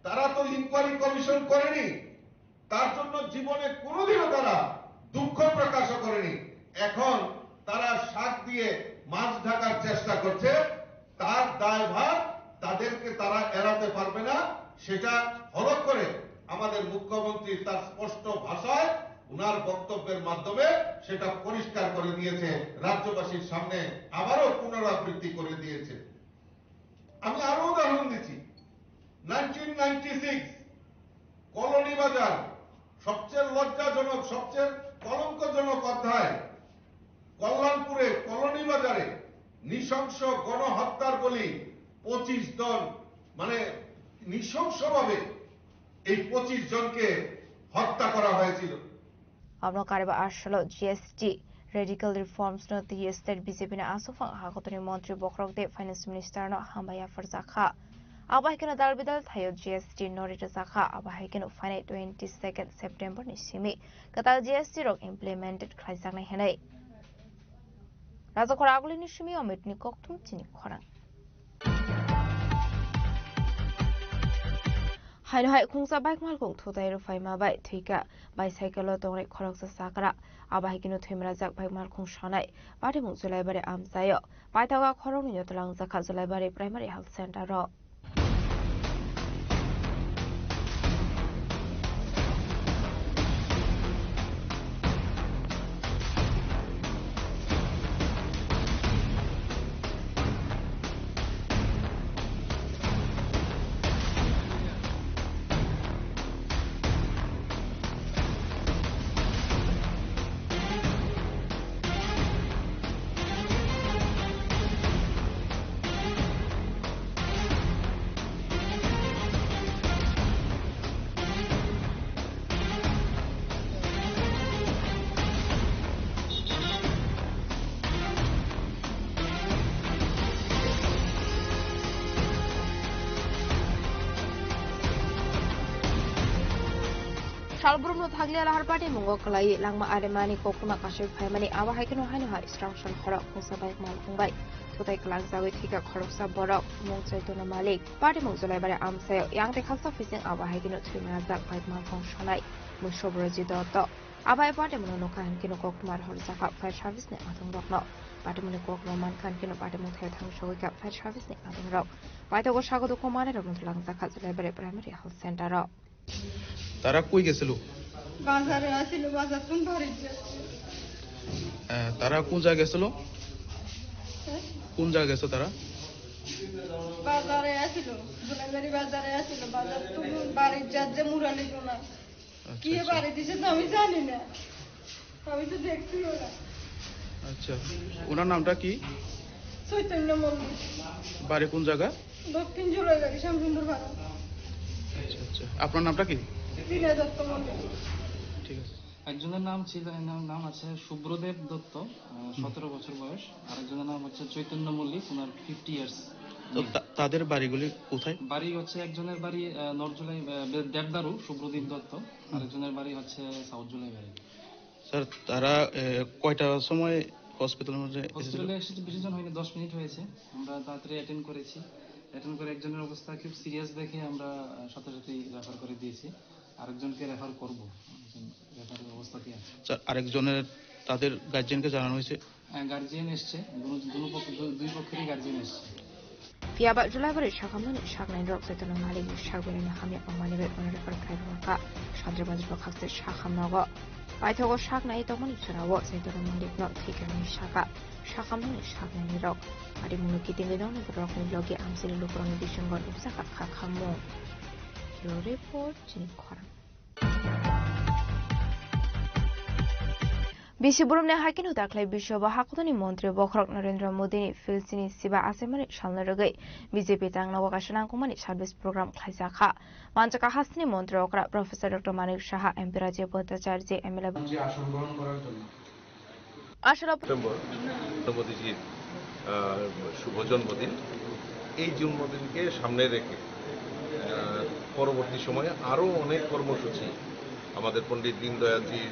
তারা তো ইনকোয়ারি কমিশন করেনি, তার জন্য জীবনে কোনোদিনও তারা দুঃখ প্রকাশও করেনি। এখন তারা শাক দিয়ে মাছ ঢাকার চেষ্টা করছে, তার দায়ভার তাদেরকে তারা এড়াতে পারবে না, সেটা হলফ করে আমাদের মুখ্যমন্ত্রী তার স্পষ্ট ভাষায় ওনার বক্তব্যের মাধ্যমে সেটা পরিষ্কার করে দিয়েছে, রাজ্যবাসীর সামনে আবারও পুনরাবৃত্তি করে দিয়েছে। আমি আরো উদাহরণ দিচ্ছি, নাইনটিন নাইনটি সিক্স কলোনি বাজার, সবচেয়ে লজ্জাজনক, সবচেয়ে কলঙ্কজনক অধ্যায়, কল্যাণপুরে কলোনি বাজারে নৃশংস গণহত্যার বলি পঁচিশ জন, মানে নৃশংসভাবে এই পঁচিশ জনকে হত্যা করা হয়েছিল। Abono kariba asalo G S T radical reforms no twi state B J P ni aswkphang hakotoni montri bokhorok tei finance minister no hambai yapharjakha. Abo hai kheno dal bidal thaio G S T no rwjakha, abo hai kheno phainai twenty second September ni simi kwtal G S T rok implemented khlaijaknai hinwi. Rajakhor agulini simi Omitni kokthum chini khorang. Haino hai khungsa bike malkhung thutai rwphaima bai thwikha bicycle o tongnai khoroksa chakra. Abo hai kheno thwimarajak bike malkhung sonai patimung Julaibari amchaio paithago khoroknwi no twlangjakha Julaibari Primary Health Center o. Salbrumno thanglia lahar patimung o kwlaiwi langma aremani koktwma kasui phaimani, abo hai kheno haino hai Srangson khorok khungsa bai malkhung bai thutai kwlangjagwi thwikha khoroksa borok, mung Chaitanya Malik. Patimung Julaibari amchaio yang tei khaksa phising abo hai kheno thwimarajak bai malkhung sonai mui Subroji Dotto. Abo hai patimungno nukha hinkhe no koktwma rohorjakha fire service ni adongrokno. Patimungni kokno mankha, hwnkhe no patimung thaio thang sogwi kha fire service ni adongrok. Paithago sago dukhu manwirokno twlangjakha Julaibari Primary Health Center o. তারা কই গেছিল? বাজারে আছিল, বাজার তুন বাড়িত যাচ্ছে। আহ, তারা কোন জায়গায় গেছিল? হ্যাঁ? কোন জায়গায় গেছে তারা? বাজারে আছিল, জুলাইবাড়ি বাজারে আছিল, বাজার তুন বাড়িত যাচ্ছে মুরালি কোনা। আচ্ছা, কি আচ্ছা। বাড়ি দিছে তো আমি জানি না, আমি তো দেখছিও না। আচ্ছা, ওনার নামটা কি? চৈতন্য মল্লিক। বাড়ি কোন জায়গা? দক্ষিণ জুলাইবাড়ি, শ্যামসুন্দর পাড়া। আচ্ছা, আচ্ছা। আপনার নামটা কি? বিনয় দত্ত মল্লিক। ঠিক আছে। একজনের নাম ছিল, নাম, নাম আছে শুভ্রদেব দত্ত, আহ, হুম। সতেরো বছর বয়স। আরেকজনের নাম হচ্ছে চৈতন্য মল্লিক, ওনার ফিফটি ইয়ার্স। তো তা-, তাদের বাড়িগুলি কোথায়? বাড়ি হচ্ছে একজনের বাড়ি, আহ, নর্থ জুলাই, আহ, বে-, দেবদারু, শুভ্রদীপ দত্ত, আরেকজনের বাড়ি হচ্ছে সাউথ জুলাইবাড়ি। স্যার, তারা, এ, কয়টার সময় হসপিটালের মধ্যে এসেছিল? হসপিটালে এসেছে, বেশি জন হয়নি, দশ মিনিট হয়েছে। আমরা তাড়াতাড়ি অ্যাটেন্ড করেছি। অ্যাটেন্ড করে একজনের অবস্থা খুব সিরিয়াস দেখে আমরা, আহ, সাথে সাথেই রেফার করে দিয়েছি। আরেকজনকে রেফার করব। রেফারের অবস্থা কি আছে? স্যার, আরেকজনের, তাদের গার্জিয়ানকে জানানো হয়েছে? হ্যাঁ, গার্জিয়ান এসছে। দুনো, দুনো পক্ষ, দু-, দুই পক্ষেরই গার্জিয়ান এসছে। Phiya ba Julaibari sakhamani saknairok Chaitanya Malikni sakbelai ni hamya wngmani bai bono refer khlai rwkha. Sandra Bazar bo khaksa sakhamnogo. Paithago saknai tongmani chorao Chaitanya Malikno thwikha hwnwi sakha. Sakhamnani saknainirok patimungno kitingwi nokni bororokni logi amchaini lukurokni bisingo rwkjakha kha khamung. Bureau Report, chini khorang. Bisi boromni hakhe no daklai bisio bo hakotorni montri bokhorok Narendra Modini Philistini siba achaimani salno rwgwi B J P tangnogo kaisa nangkukmani service program khlaijakha. Manchaka hasteni montri okra Professor Doctor Manik Saha, M P Rajiv Bhattacharjee, M L A. মঞ্চে আসন গ্রহণ করার জন্য। Aswk september Narendra মোদীজির আহ, শুভ জন্মদিন। এই জন্মদিনকে সামনে রেখে আহ, পরবর্তী সময়ে আরও অনেক কর্মসূচি আমাদের পণ্ডিত দীনদয়ালজির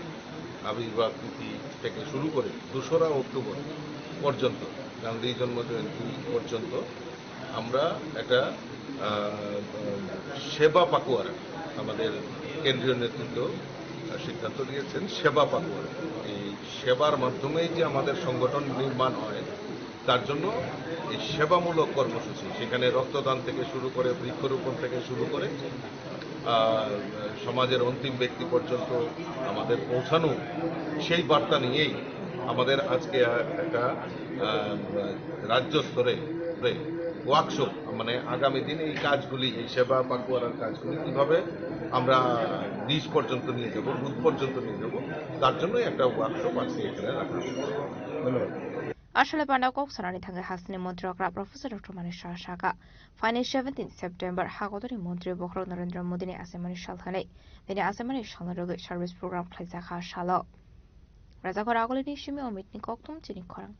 আবির্ভাব তিথি থেকে শুরু করে দোসরা অক্টোবর পর্যন্ত, গান্ধী জন্ম জয়ন্তী পর্যন্ত আমরা একটা আহ, সেবা পাকুয়ারা, আমাদের কেন্দ্রীয় নেতৃত্ব সিদ্ধান্ত নিয়েছেন সেবা পাকুয়ারা। এই সেবার মাধ্যমেই যে আমাদের সংগঠন নির্মাণ হয়, তার জন্য এই সেবামূলক কর্মসূচি, সেখানে রক্তদান থেকে শুরু করে, বৃক্ষরোপণ থেকে শুরু করে, আহ, সমাজের অন্তিম ব্যক্তি পর্যন্ত আমাদের পৌঁছানো, সেই বার্তা নিয়েই আমাদের আজকে একটা, আহ, রাজ্য স্তরে ওয়ার্কশপ, মানে আগামী দিনে এই কাজগুলি, এই সেবা পাকুয়ারার কাজগুলি কিভাবে আমরা নিচ পর্যন্ত নিয়ে যাব, বুথ পর্যন্ত নিয়ে যাব, তার জন্যই একটা ওয়ার্কশপ আজকে এখানে রাখা হয়েছে। ধন্যবাদ। Aswk panda kok sanani thangwi hasteni montri okra Professor Doctor Manik Saha sakha, phaini seventeen September hakotorni montri bokhorok Narendra Modini achaimani salthani, bini achaimani salno rwgwi service program khlaijakha salo. Rajakhor Agulini simi Omitni kokthum chini khorang.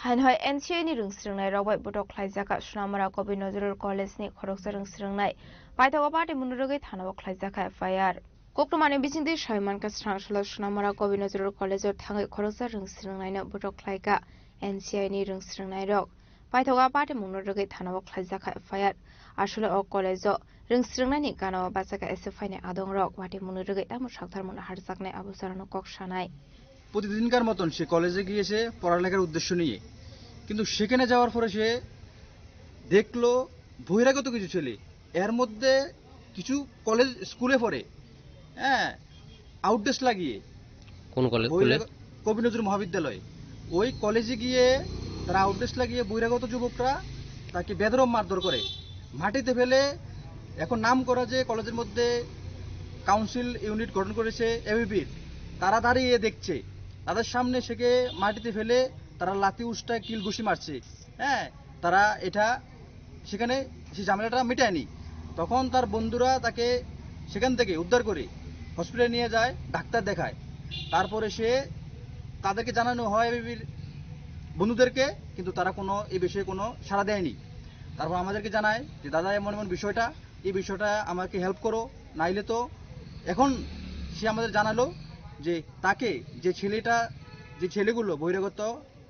Haino hai N C I ni rwngsrwngnai rok bai botok khlaijakha Sonamura Kavi Nazrul College ni khoroksa rwngsrwngnai. Paithago patimungno rwgwi thanao khlaijakha F I R. Koktwmani bisingtwi sai mankha, srang salo Sonamura Kavi Nazrul College o thangwi khoroksa rwngsrwngnaino botok khlaikha N C I ni rwngsrwngnairok. Paithago a patimungno rwgwi thanao khlaijakha F I R. Aswk o college o rwngsrwngnani ganao bachakha S F I ni adongrok, patimungno rwgwi tamo saktharmung naharjaknai abo chwrano kok sanai. প্রতিদিনকার মতন সে কলেজে গিয়েছে পড়ালেখার উদ্দেশ্য নিয়ে, কিন্তু সেখানে যাওয়ার পরে সে দেখলো বহিরাগত কিছু ছেলে, এর মধ্যে কিছু কলেজ স্কুলে পড়ে, হ্যাঁ, আউটড্রেস লাগিয়ে। কোন কলেজ? স্কুলে? বহিরাগ-, কবি নজরুল মহাবিদ্যালয়। ওই কলেজে গিয়ে তারা আউটড্রেস লাগিয়ে বহিরাগত যুবকরা তাকে বেধড়ক মারধর করে, মাটিতে ফেলে। এখন নাম করা যে কলেজের মধ্যে কাউন্সিল ইউনিট গঠন করেছে এবিপির, তারা দাঁড়িয়ে দেখছে, তাদের সামনে সেকে মাটিতে ফেলে তারা লাথি উষ্টা কিল ঘুষি মারছে। হ্যাঁ, তারা এটা সেখানে সেই ঝামেলাটা মিটায়নি। তখন তার বন্ধুরা তাকে সেখান থেকে উদ্ধার করে হসপিটালে নিয়ে যায়, ডাক্তার দেখায়। তারপরে সে, তাদেরকে জানানো হয় এবিপির বন্ধুদেরকে, কিন্তু তারা কোনো, এই বিষয়ে কোনো সাড়া দেয়নি। তারপর আমাদেরকে জানায় যে, "দাদা, এমন এমন বিষয়টা, এই বিষয়টা আমাকে হেল্প করো, নাইলে তো।" এখন সে আমাদের জানালো যে তাকে, যে ছেলেটা, যে ছেলেগুলো বহিরাগত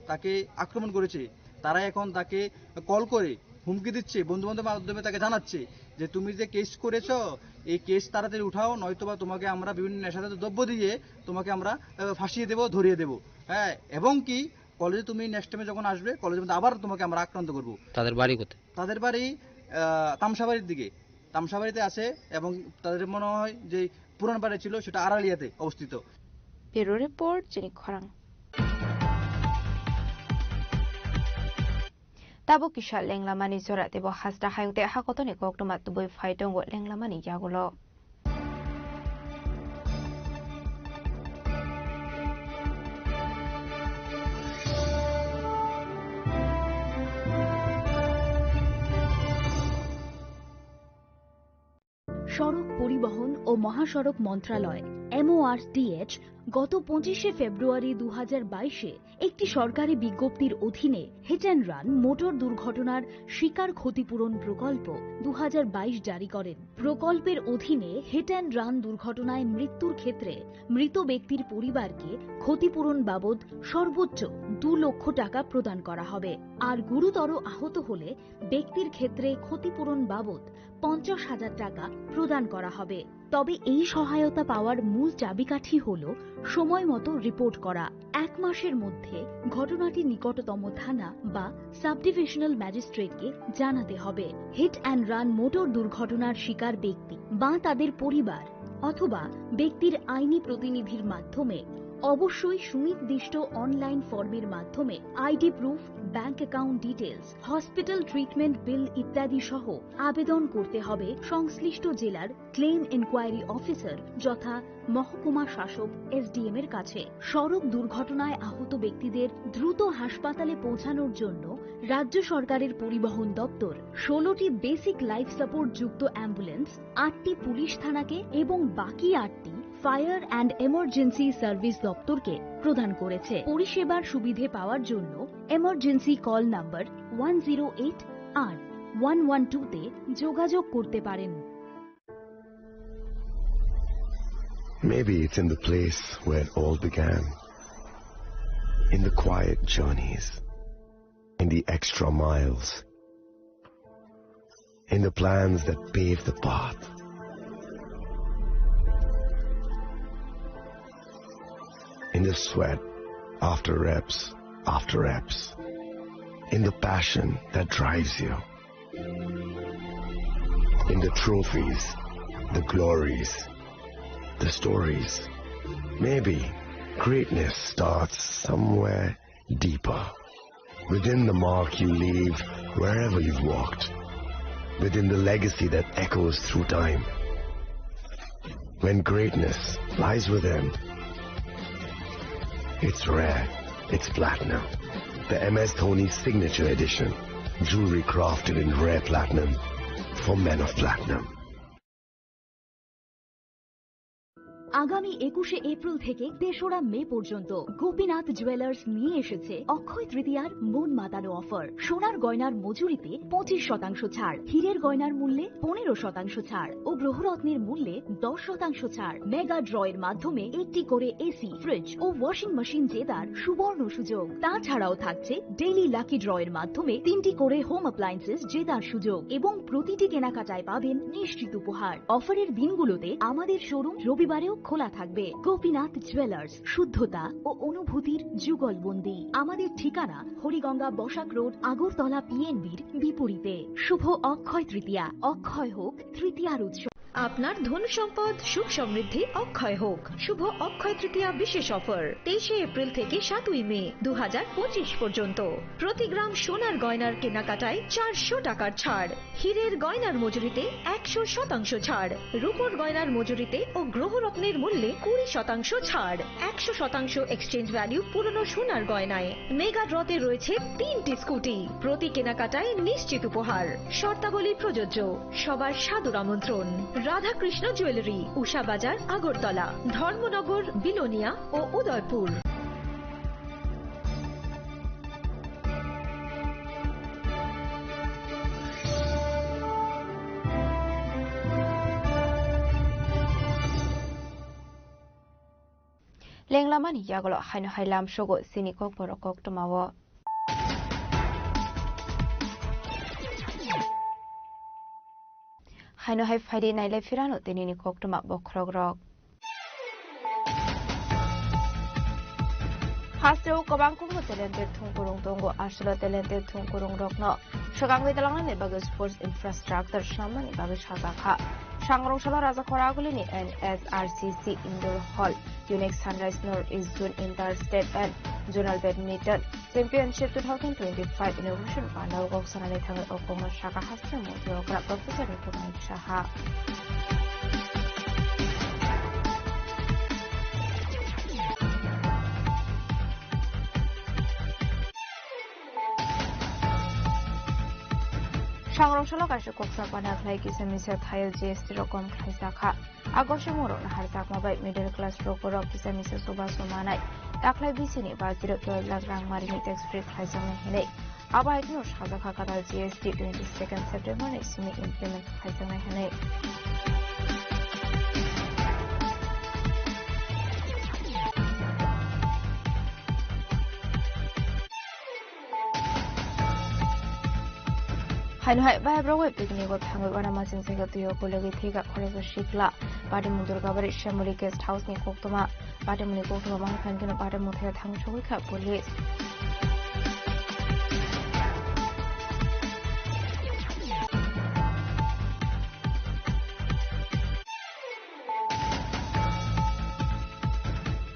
তাকে আক্রমণ করেছে, তারা এখন তাকে কল করে হুমকি দিচ্ছে, বন্ধু বান্ধবের মাধ্যমে তাকে জানাচ্ছে যে, "তুমি যে কেস করেছো, এই কেস তাড়াতাড়ি উঠাও, নয়তো বা তোমাকে আমরা বিভিন্ন নেশাজাত দ্রব্য দিয়ে তোমাকে আমরা আহ, ফাঁসিয়ে দেবো, ধরিয়ে দেবো। হ্যাঁ, এবং কি, কলেজে তুমি নেক্সট টাইমে যখন আসবে, কলেজের মধ্যে আবার তোমাকে আমরা আক্রান্ত করব। তাদের বাড়ি কোথায়? তাদের বাড়ি আহ, তামসাবাড়ির দিকে, তামসাবাড়িতে আছে। এবং তাদের মনে হয় যে পুরান বাড়ি ছিল, সেটা আড়ালিয়াতে অবস্থিত। Bureau report, chini khorang. Tabuk kisa lenglamani jora teibo hasta hayung tei hakotoni koktwma tubui phai tongo lenglamani yagulo. সড়ক পরিবহন ও মহাসড়ক মন্ত্রণালয়, এমওআরটিএইচ, গত পঁচিশে ফেব্রুয়ারি দু হাজার বাইশে একটি সরকারি বিজ্ঞপ্তির অধীনে হিট অ্যান্ড রান মোটর দুর্ঘটনার শিকার ক্ষতিপূরণ প্রকল্প দু হাজার বাইশ জারি করেন। প্রকল্পের অধীনে হিট অ্যান্ড রান দুর্ঘটনায় মৃত্যুর ক্ষেত্রে মৃত ব্যক্তির পরিবারকে ক্ষতিপূরণ বাবদ সর্বোচ্চ দু লক্ষ টাকা প্রদান করা হবে। আর গুরুতর আহত হলে ব্যক্তির ক্ষেত্রে ক্ষতিপূরণ বাবদ পঞ্চাশ হাজার টাকা প্রদান করা হবে। তবে এই সহায়তা পাওয়ার মূল চাবিকাঠি হল সময় মতো রিপোর্ট করা। এক মাসের মধ্যে ঘটনাটি নিকটতম থানা বা সাব ডিভিশনাল ম্যাজিস্ট্রেটকে জানাতে হবে। হিট অ্যান্ড রান মোটর দুর্ঘটনার শিকার ব্যক্তি বা তাদের পরিবার অথবা ব্যক্তির আইনি প্রতিনিধির মাধ্যমে অবশ্যই সুনির্দিষ্ট অনলাইন ফর্মের মাধ্যমে ID proof, bank account details, hospital treatment bill ইত্যাদি সহ আবেদন করতে হবে সংশ্লিষ্ট জেলার ক্লেম এনকোয়ারি অফিসার যথা মহকুমা শাসক, এসডিএম এর কাছে। সড়ক দুর্ঘটনায় আহত ব্যক্তিদের দ্রুত হাসপাতালে পৌঁছানোর জন্য রাজ্য সরকারের পরিবহন দপ্তর ষোলোটি বেসিক লাইফ সাপোর্ট যুক্ত অ্যাম্বুলেন্স, আটটি পুলিশ থানাকে এবং বাকি আটটি ফায়ার অ্যান্ড এমার্জেন্সি সার্ভিস দপ্তরকে প্রদান করেছে। পরিষেবার সুবিধে পাওয়ার জন্য emergency call number one zero eight আর ওয়ান ওয়ান টু তে যোগাযোগ করতে পারেন। Maybe it's in the place where it all began. In the quiet journeys, in the extra miles, in the plans that pave the path, in the sweat after reps after reps, in the passion that drives you. In the trophies, the glories, the stories. Maybe greatness starts somewhere deeper. Within the mark you leave wherever you've walked. Within the legacy that echoes through time. When greatness lies within, it's rare, it's platinum. The M S Dhoni Signature Edition. Jewelry crafted in rare platinum for men of platinum. আগামী একুশে এপ্রিল থেকে তেসরা মে পর্যন্ত গোপীনাথ জুয়েলার্স নিয়ে এসেছে অক্ষয় তৃতীয়ার মন মাতানো অফার। সোনার গয়নার মজুরিতে পঁচিশ শতাংশ ছাড়, হীরের গয়নার মূল্যে পনেরো শতাংশ ছাড় ও গ্রহরত্নের মূল্যে দশ শতাংশ ছাড়। মেগা ড্র এর মাধ্যমে একটি করে এসি, ফ্রিজ ও ওয়াশিং মেশিন জেতার সুবর্ণ সুযোগ। তাছাড়াও থাকছে ডেইলি লাকি ড্র এর মাধ্যমে তিনটি করে হোম অ্যাপ্লায়েন্সেস জেতার সুযোগ এবং প্রতিটি কেনাকাটায় পাবেন নিশ্চিত উপহার। অফারের দিনগুলোতে আমাদের শোরুম রবিবারেও খোলা থাকবে। গোপীনাথ জুয়েলার্স, শুদ্ধতা ও অনুভূতির যুগলবন্দি। আমাদের ঠিকানা হরিগঙ্গা বসাক রোড, আগরতলা পিএনবির বিপরীতে। শুভ অক্ষয় তৃতীয়া, অক্ষয় হোক তৃতীয়ার উৎসব। আপনার ধন সম্পদ সুখ সমৃদ্ধি অক্ষয় হোক। শুভ অক্ষয় তৃতীয়া বিশেষ অফার, তেইশে এপ্রিল থেকে সাতই মে দু হাজার পঁচিশ পর্যন্ত। প্রতি গ্রাম সোনার গয়নার কেনাকাটায় চারশো টাকার ছাড়, হীরের গয়নার মজুরিতে একশো শতাংশ ছাড়, রূপোর গয়নার মজুরিতে ও গ্রহরত্নের মূল্যে কুড়ি শতাংশ ছাড়, একশো শতাংশ এক্সচেঞ্জ ভ্যালু পুরনো সোনার গয়নায়। মেগা ড্রতে রয়েছে তিনটি স্কুটি, প্রতি কেনাকাটায় নিশ্চিত উপহার। শর্তাবলী প্রযোজ্য। সবার সাদর আমন্ত্রণ। রাধাকৃষ্ণ জুয়েলারি, উষা বাজার, আগরতলা, ধর্মনগর, বিলোনিয়া ও Udaipur. Lenglamani yagulo haino hai lamsogo chini kokborok koktwmao. Haino hai phaidi nailai phirano tinini koktwma bokhorokrok. Hasteo kwbang kwbangma talented thwngkwrwng tongo, aswkno talented thwngkwrwngrokno swkangwi twlangnani bagwi sports infrastructure swnamnani bagwi sajakha. Sangrong salo Raja Khoragulini N S R C C Indoor Hall, Unique Sunrise North East Zone Inter-State and Zonal Badminton Championship two thousand twenty-five inauguration pandal kok sanani thangwi o kokno saka hasteo mantri okra Professor Doctor Manik Saha. Sangrong salo kaisa koksa pana khlai kisa misa thaio G S T rok kom khlai jakha. A gosimung rok naharjakma bai middle class rok borok kisa misa chubachu manai. Taklai bisini bajirok twelve lakh rang marini tax free khlaijaknai hinwi. Abo hai kheno sajakha kwtal G S T twenty second September ni simi implement khlaijaknai hinwi. Haino hai bai borok bai picnic o thangwi uanama chingchaikha twi o kulugwi thwikha khoroksa sikla. Patimung Durgabari Shyamali Guest House ni koktwma. Patimungni koktwma manwi phankhe no patimung thaya thang sogwi kha police.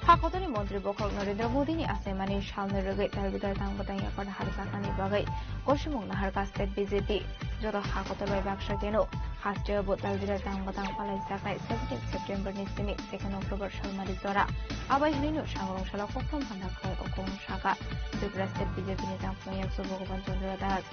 Hakotoni montri bokhorok Narendra Modi ni achaimani salni rwgwi tal bidal tang bwtang yakarno harjaknani bagwi gosimung naharkha state B J P. Joto hakotol bai baksa keno hasteo bo tal bidal tang bwtang palaijaknai seventeen September ni simi second October salmari jora. Abai hinwi no sangrong salo kokthom handa khlai o kong saka Tripura state B J P ni tangphung yaksu Bhagavan Chandra Das.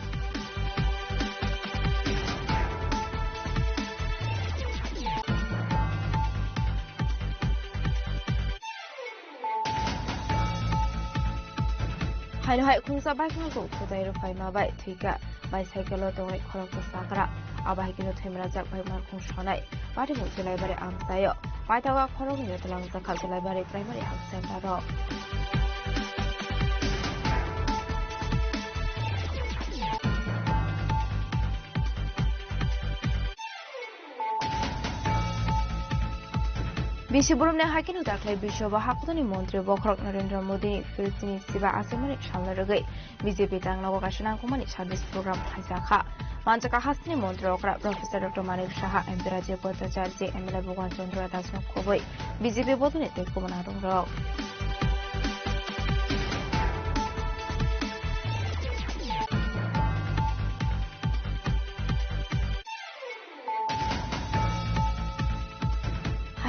Haino hai khungsa baikma kok thutai rwphaima bai thwikha, bicycle o tongnai khoroksa chakra. Abo hai kheno thwimrajak bai markhung sonai. Patimung Julaibari amchaio paithago khoroknwi twlangjakha Julaibari Primary Health Center o. Bisi boromni hai kheno daklai bisio bo hakutoni montri bokhorok Narendra Modini Philippines siba achaimani salna rwgwi B J P tangnago kaisa nangkukmani service program khlaijakha. Manjaka hasteni montri okra Professor Doctor Manik Saha, M P Rajiv Bhattacharya, M L A Bhagwan Chandra Das no khobwi B J P bodolni tei kubun adongrok.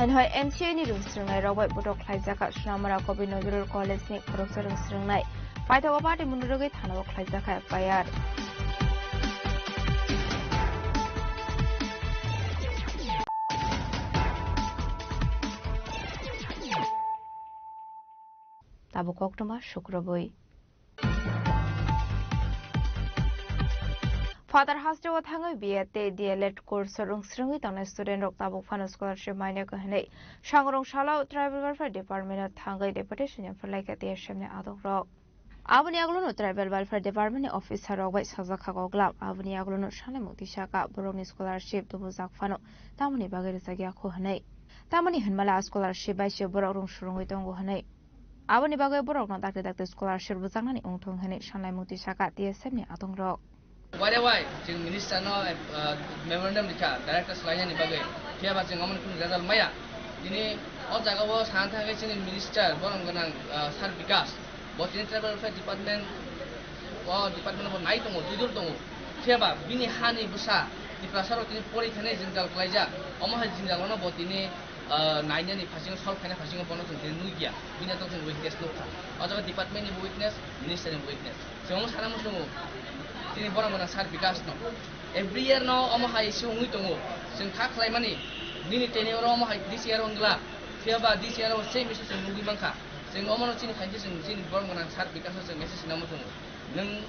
Haino hai M C I ni rwngsrwngnai rok bai botok khlaijakha Sonamura Kavi Nazrul College ni khoroksa rwngsrwngnai. Paithago party mwnwi rwgwi thanao khlaijakha F I R. Tabuk koktwma sukrubwi. Phatar hasteo thangwi B Ed tei D L Ed course o rwngsrwngwi tongnai student rok tabuk phano scholarship mainai hwnwi Sangrong Salo Tribal Welfare Department o thangwi deputation yapharlaikha T S M ni adongrok. Aboni aglono Tribal Welfare Department ni officer rok bai sajak kha koklam. Aboni aglono sanai mukti saka borokni scholarship tubujak phano tamoni bagwi rwjakya kho hwnwi. Tamoni hwnmala scholarship bai se borok rwngsrwngwi tongo hwnwi. Aboni bagwi borokno dakti dakti scholarship rwjaknani wngthong hwnwi sanai mukti saka T S M ni adongrok. Wai re wai, chwng minister no, ah, memorandum rikha, director swlainani bagwi. Phiya ba chwng omo ni kunu result maya. Tini o jaga o sana thangwi chini minister, borom gwnang, ah, Sir Bikas. Bo tini tribal welfare department, o department bo nai tongo, twidur tongo. Phiya ba bini hani bwsa, Tiprasa rok tini pori thani jwngjal klaijak. Omo hai jwngjal no bo tini ah, nainani phasingo, solve khaina phasingo bono chwng tini nukya. Bini tok chwng weakness nukha. O jaga department ni bo weakness, minister ni bo weakness. Chwng omo sana muchungo. Tini borok gwnang Sir Bikas no. Every year no omo hai se wngwi tongo. Chwng kha khlaimani. Nini tenure o omo hai this year wngla. Phiya ba this year o same issue chwng nugwi mankha. Chwng omo no chini khainti chwng chini borok gwnang Sir Bikas no chwng message sinamo chwng. Nwng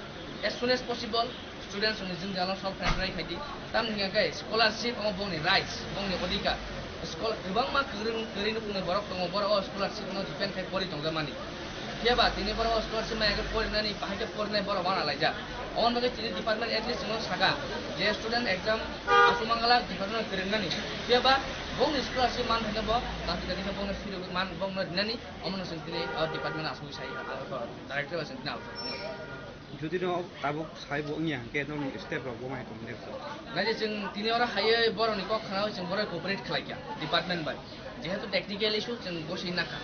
as soon as possible students rokni jwngjal no solve khaina try khai di. Tamni hwnkhe scholarship omo bongni rights, bongni odhikar. Schol-, kwbangma kwrwng, kwrwi nukhungni borok tongo, borok o scholarship no depend khai pori tongjakmani. Phiya ba tini borok o scholarship maya khe porinani, bahai khe porinai borok wana laijak. Oboni bagwi tini department at least chwngno saka je student exam aswk mangala department kwrwngnani. Phiya ba bongni scholarship man thangkhe bo kanti kanti khe bongno phirogwi man bongno rinani, omono chwng tini o department aswk sai, director bai chwng tini alochona khlai. Jodi no tabuk saibo wngya hwnkhe norokni step rok bo mai tong next. Naidi chwng tini oro haiwi borokni kok khnawi chwng borok cooperate khlaikha department bai. Jehetu technical issue chwng goswi nakha.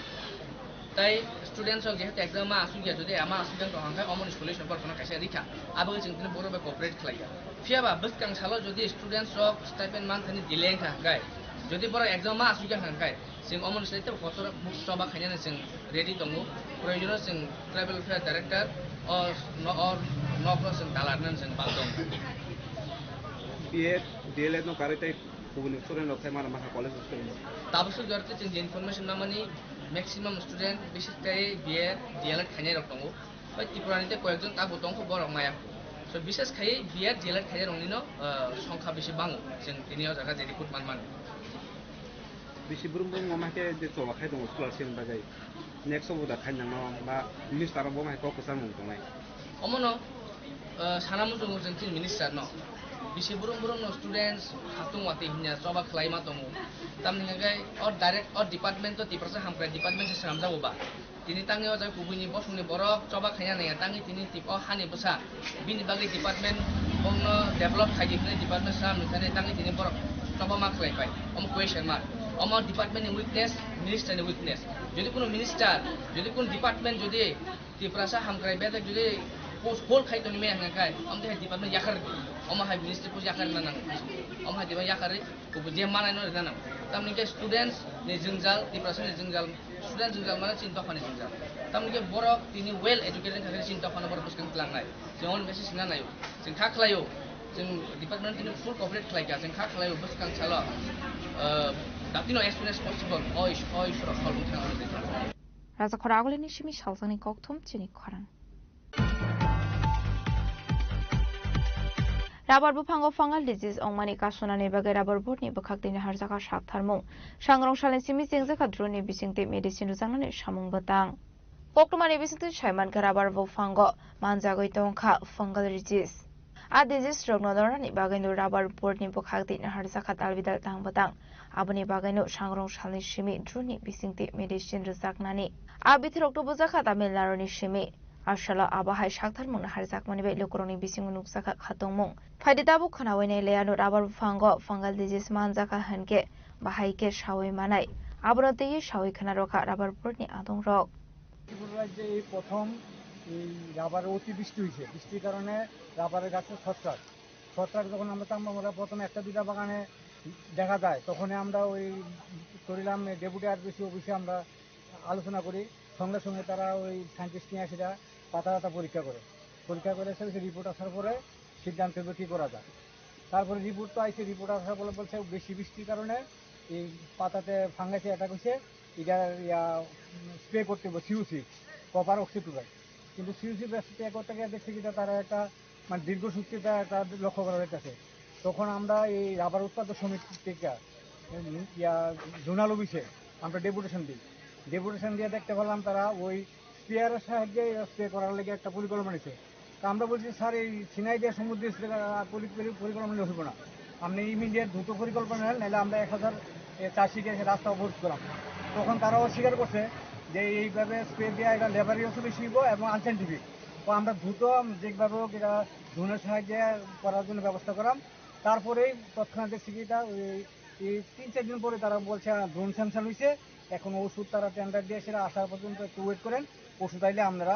Tai students rok jehetu exam ma asukya, jodi ama asukya tong hwnkhe omoni solution borok no kaisa rikha. Aboni chwng tini borok bai cooperate khlaikha. Phiya ba bwskang salo jodi students rok stipend man thani delay wngkha hwnkhe, jodi borok exam ma asukya hwnkhe, chwng omoni side tei kotor choba khainani chwng ready tongo. Proyojono chwng tribal welfare director o no-, o nokno chwng dalarnani chwng bal tongo. B Ed, D L Ed no karwi tei kubuni student rok khai mano maha college o student rok. Tabuk suk jorte chwng je information mamani maximum student bises khai B Ed, D L Ed khainai rok tongo. Bai Tripura ni tei koyekjon tabuk tongkho borok maya. So bises khai B Ed, D L Ed khainai rokni no, ah, songkha bisi bango chwng tini o jaga je report man mano. Bisi brum brum wngma khe je choba khai tongo scholarship ni bagwi. Next o bo da khai nangno ba minister rok bo mai kok kwchang mung tongnai. Omono, eh, sana muchungo chwng chini minister no. Bisi brum brum no students hatung watwi hinya choba khlai ma tongo. Tamni hwnkhe o direct o department to Tiprasa Hamkrai department se swnamjago ba. Tini tangwi o jaga kubui ni bosong ni borok choba khaina naiya, tangwi tini tip o hani bwsa bini bagwi department bongno develop khaidi hwnwi department swnam ni thani tangwi tini borok choba ma khlai pai. Omo question mark. Omo department ni weakness, minister ni weakness. Jodi kuno minister, jodi kuno department jodi Tiprasa Hamkrai bedek jodi post hold khai tongwi maya hwnka khai, omo tei department yakarwi, omo hai ministry post yakarwi na nango. Omo hai department yakarwi kubui je manai no rina nango. Tamni khe students ni jwngjal, Tiprasa ni jwngjal, student jwngjal mane chini dophani jwngjal. Tamni khe borok tini well educated wngkha khe chini dophano borok bwskang tlangnai. Chwng omo message swngna naio. Chwng kha khlaio. Chwng department tini full cooperate khlaikha. Chwng kha khlaio bwskang salo, ah, datino as soon as possible o is-, o Ishwar khol wngthang. Raja Khora Agulini simi salsani kokthum chini khorang. Rubber buphango fungal disease wngmani kasunani bagwi rubber board ni bwkhak tini harjaka saktharmung. Sangrong salni simi chengjakha drone ni bisingtwi medicine rwjaknani samung bwtang. Koktwmani bisingtwi saimankha rubber buphango manjagwi tongkha fungal disease. A disease rokno nornani bagwino rubber board ni bwkhak tini harjakha dalbidal tang bwtang. Aboni bagwino sangrong salni simi drone ni bisingtwi medicine rwjaknani. A bithi rok tubujakha Tamil Nadu ni simi. Asalo abo hai saktharmungno harjakmani bai lukurokni bisingo nukjakha khatungmung. Phaidi tabuk khwnawi nai le ano rubber buphango fungal disease manjakha hwnkhe bahai khe sawi manai. Abono twiwi sawi khwna rwkha rubber board ni adongrok. Tripura রাজ্যে এই প্রথম এই রাবারে অতিবৃষ্টি হয়েছে। বৃষ্টির কারণে রাবারের গাছে ছত্রাক, ছত্রাক যখন আমরা চাম্বামরা প্রথমে একটা দুইটা বাগানে দেখা যায়, তখনই আমরা ওই করিলাম ডেপুটি আরবিসি অফিসে আমরা আলোচনা করি। সঙ্গে সঙ্গে তারা ওই সায়েন্টিস্ট নিয়ে আসে, তারা পাতা পাতা পরীক্ষা করে, পরীক্ষা করে এসে রিপোর্ট আসার পরে সিদ্ধান্ত হবে কী করা যায়। তারপরে রিপোর্ট তো আইছে, রিপোর্ট আসার পরে বলছে বেশি বৃষ্টির কারণে এই পাতাতে ফাঙ্গাসে অ্যাটাক হয়েছে, এটা ইয়া স্প্রে করতে হবে সিউসি, কপার অক্সিক্লোরাইড। কিন্তু সিউসি স্প্রে করতে গিয়ে দেখছি কিনা তারা একটা মানে দীর্ঘসূত্রিতা একটা লক্ষ্য করা যাইতেছে। তখন আমরা এই রাবার উৎপাদক সমিতি থেকে, উম, ইয়া, জোনাল অফিসে আমরা ডেপুটেশন দিই। ডেপুটেশন দিয়ে দেখতে পেলাম তারা ওই স্প্রেয়ারের সাহায্যে স্প্রে করার লেগে একটা পরিকল্পনা নিছে। তো আমরা বলছি, "স্যার, এই সিনাই দিয়ে সমুদ্র স্প্রে, আহ, পরি-, পরি-, পরিকল্পনা হইব না, আপনি ইমিডিয়েট দ্রুত পরিকল্পনা নেন, নাহলে আমরা এক হাজার, এ, চাষিকে রাস্তা অবরোধ করাম।" তখন তারা অস্বীকার করছে যে এইভাবে স্প্রে দেওয়া এটা লেবার ইউজও বেশি হইব এবং আনসায়েন্টিফিক। তো আমরা দ্রুত যেভাবে হোক এটা ড্রোনের সাহায্যে করার জন্য ব্যবস্থা করাম। তারপরেই তৎক্ষণাৎ দেখছি কি এটা ওই, এই তিন চার দিন পরে তারা বলছে, "হ্যাঁ, ড্রোন স্যাংশন হয়েছে, এখন ওষুধ তারা টেন্ডার দিয়ে সেটা আসার পর্যন্ত একটু ওয়েট করেন, ওষুধ আইলে আমরা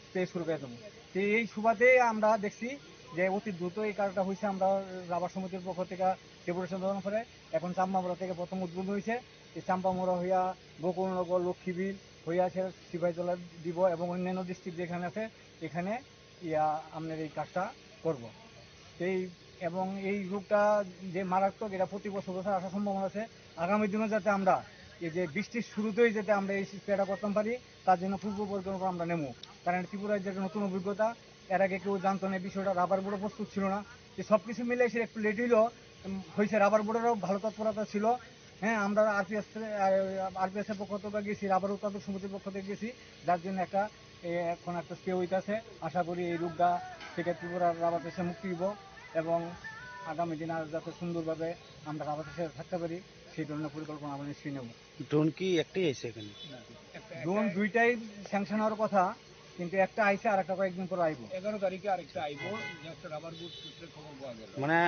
স্প্রে শুরু করে দেবো।" তো এই সুবাদে আমরা দেখছি যে অতি দ্রুত এই কাজটা হয়েছে। আমরা রাবার সমিতির পক্ষ থেকে ডেপুটেশন দেওয়ার পরে এখন চাম্পামরা থেকে প্রথম উদ্বোধন হয়েছে। এই চাম্পামরা হইয়া গোকুলনগর, লক্ষ্মীবিল হইয়া সে সিপাহীজলা দিব এবং অন্যান্য ডিস্ট্রিক্ট যেখানে আছে এখানে ইয়া আপনার এই কাজটা করব। এই এবং এই রোগটা যে মারাত্মক, এটা প্রতি বছর বছর আসার সম্ভাবনা আছে। আগামী দিনে যাতে আমরা এই যে বৃষ্টির শুরুতেই যাতে আমরা এই স্প্রেটা করতাম পারি, তার জন্য পূর্ব পরিকল্পনা আমরা নেব। কারণ ত্রিপুরা রাজ্যের একটা নতুন অভিজ্ঞতা, এর আগে কেউ জানতো না এই বিষয়টা, রাবার বোর্ডও প্রস্তুত ছিল না। এই সব কিছু মিলে এসে একটু লেট হইলো, উম, হয়েছে, রাবার বোর্ডেরও ভালো তৎপরতা ছিল। হ্যাঁ, আমরা আরপিএস, আরপিএস এর পক্ষ থেকে গেছি, রাবার উৎপাদক সমিতির পক্ষ থেকে গেছি, যার জন্য একটা, এ, এখন একটা স্টে হইতাছে। আশা করি এই রোগটা থেকে ত্রিপুরার রাবার চাষে মুক্তি দিব এবং আগামী দিনে আরো যাতে সুন্দরভাবে আমরা রাবার চাষে থাকতে পারি, সেই ধরনের পরিকল্পনা আমরা নিশ্চয়ই নেব। ড্রোন কি একটাই আছে এখানে? ড্রোন দুইটাই স্যাংশন হওয়ার কথা, কিন্তু একটা আইছে, আর একটা কয়েকদিন পর আইবো। এগারো তারিখে আরেকটা আইবো, just রাবার বুট সূত্রে খবর পাওয়া গেল। মানে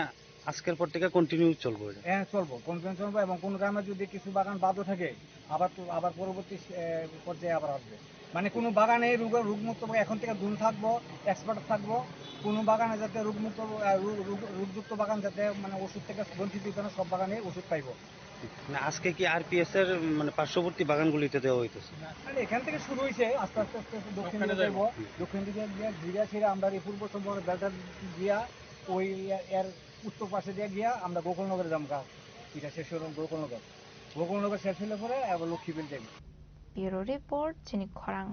আজকের পর থেকে কন্টিনিউ চলবো এটা? হ্যাঁ, চলবো, কন্টিনিউ চলবো এবং কোনো কারণে যদি কিছু বাগান বাদও থাকে, আবার তো, আবার পরবর্তী, এ, পর্যায়ে আবার আসবে। মানে কোনো বাগানে রোগ, রোগমুক্ত বা এখন থেকে দূর থাকবো, এক্সপার্ট থাকবো, কোনো বাগানে যাতে রোগমুক্ত, আহ, রোগ, রোগ, রোগযুক্ত বাগান যাতে মানে ওষুধ থেকে বঞ্চিত হইতে না, সব বাগানে ওষুধ পাইবো। না, আজকে কি আরপিএস এর মানে পার্শ্ববর্তী বাগানগুলিতে দেওয়া হইতেছে? আর এখান থেকে শুরু হইছে, আস্তে আস্তে আস্তে আস্তে দক্ষিণ দিকে যাইবো। দক্ষিণ দিকে গিয়া ঘুরিয়া ফিরে আমরা এই পূর্ব সম্পর্কে বেলটা গিয়া ওই এর উত্তর পাশে দিয়ে গিয়া আমরা গোকুলনগরে যাবো গা। এটা শেষ হলো গোকুলনগর। গোকুলনগর শেষ হলে পরে আবার লক্ষ্মীবিল যাইবো। Bureau Report, Chini Khorang.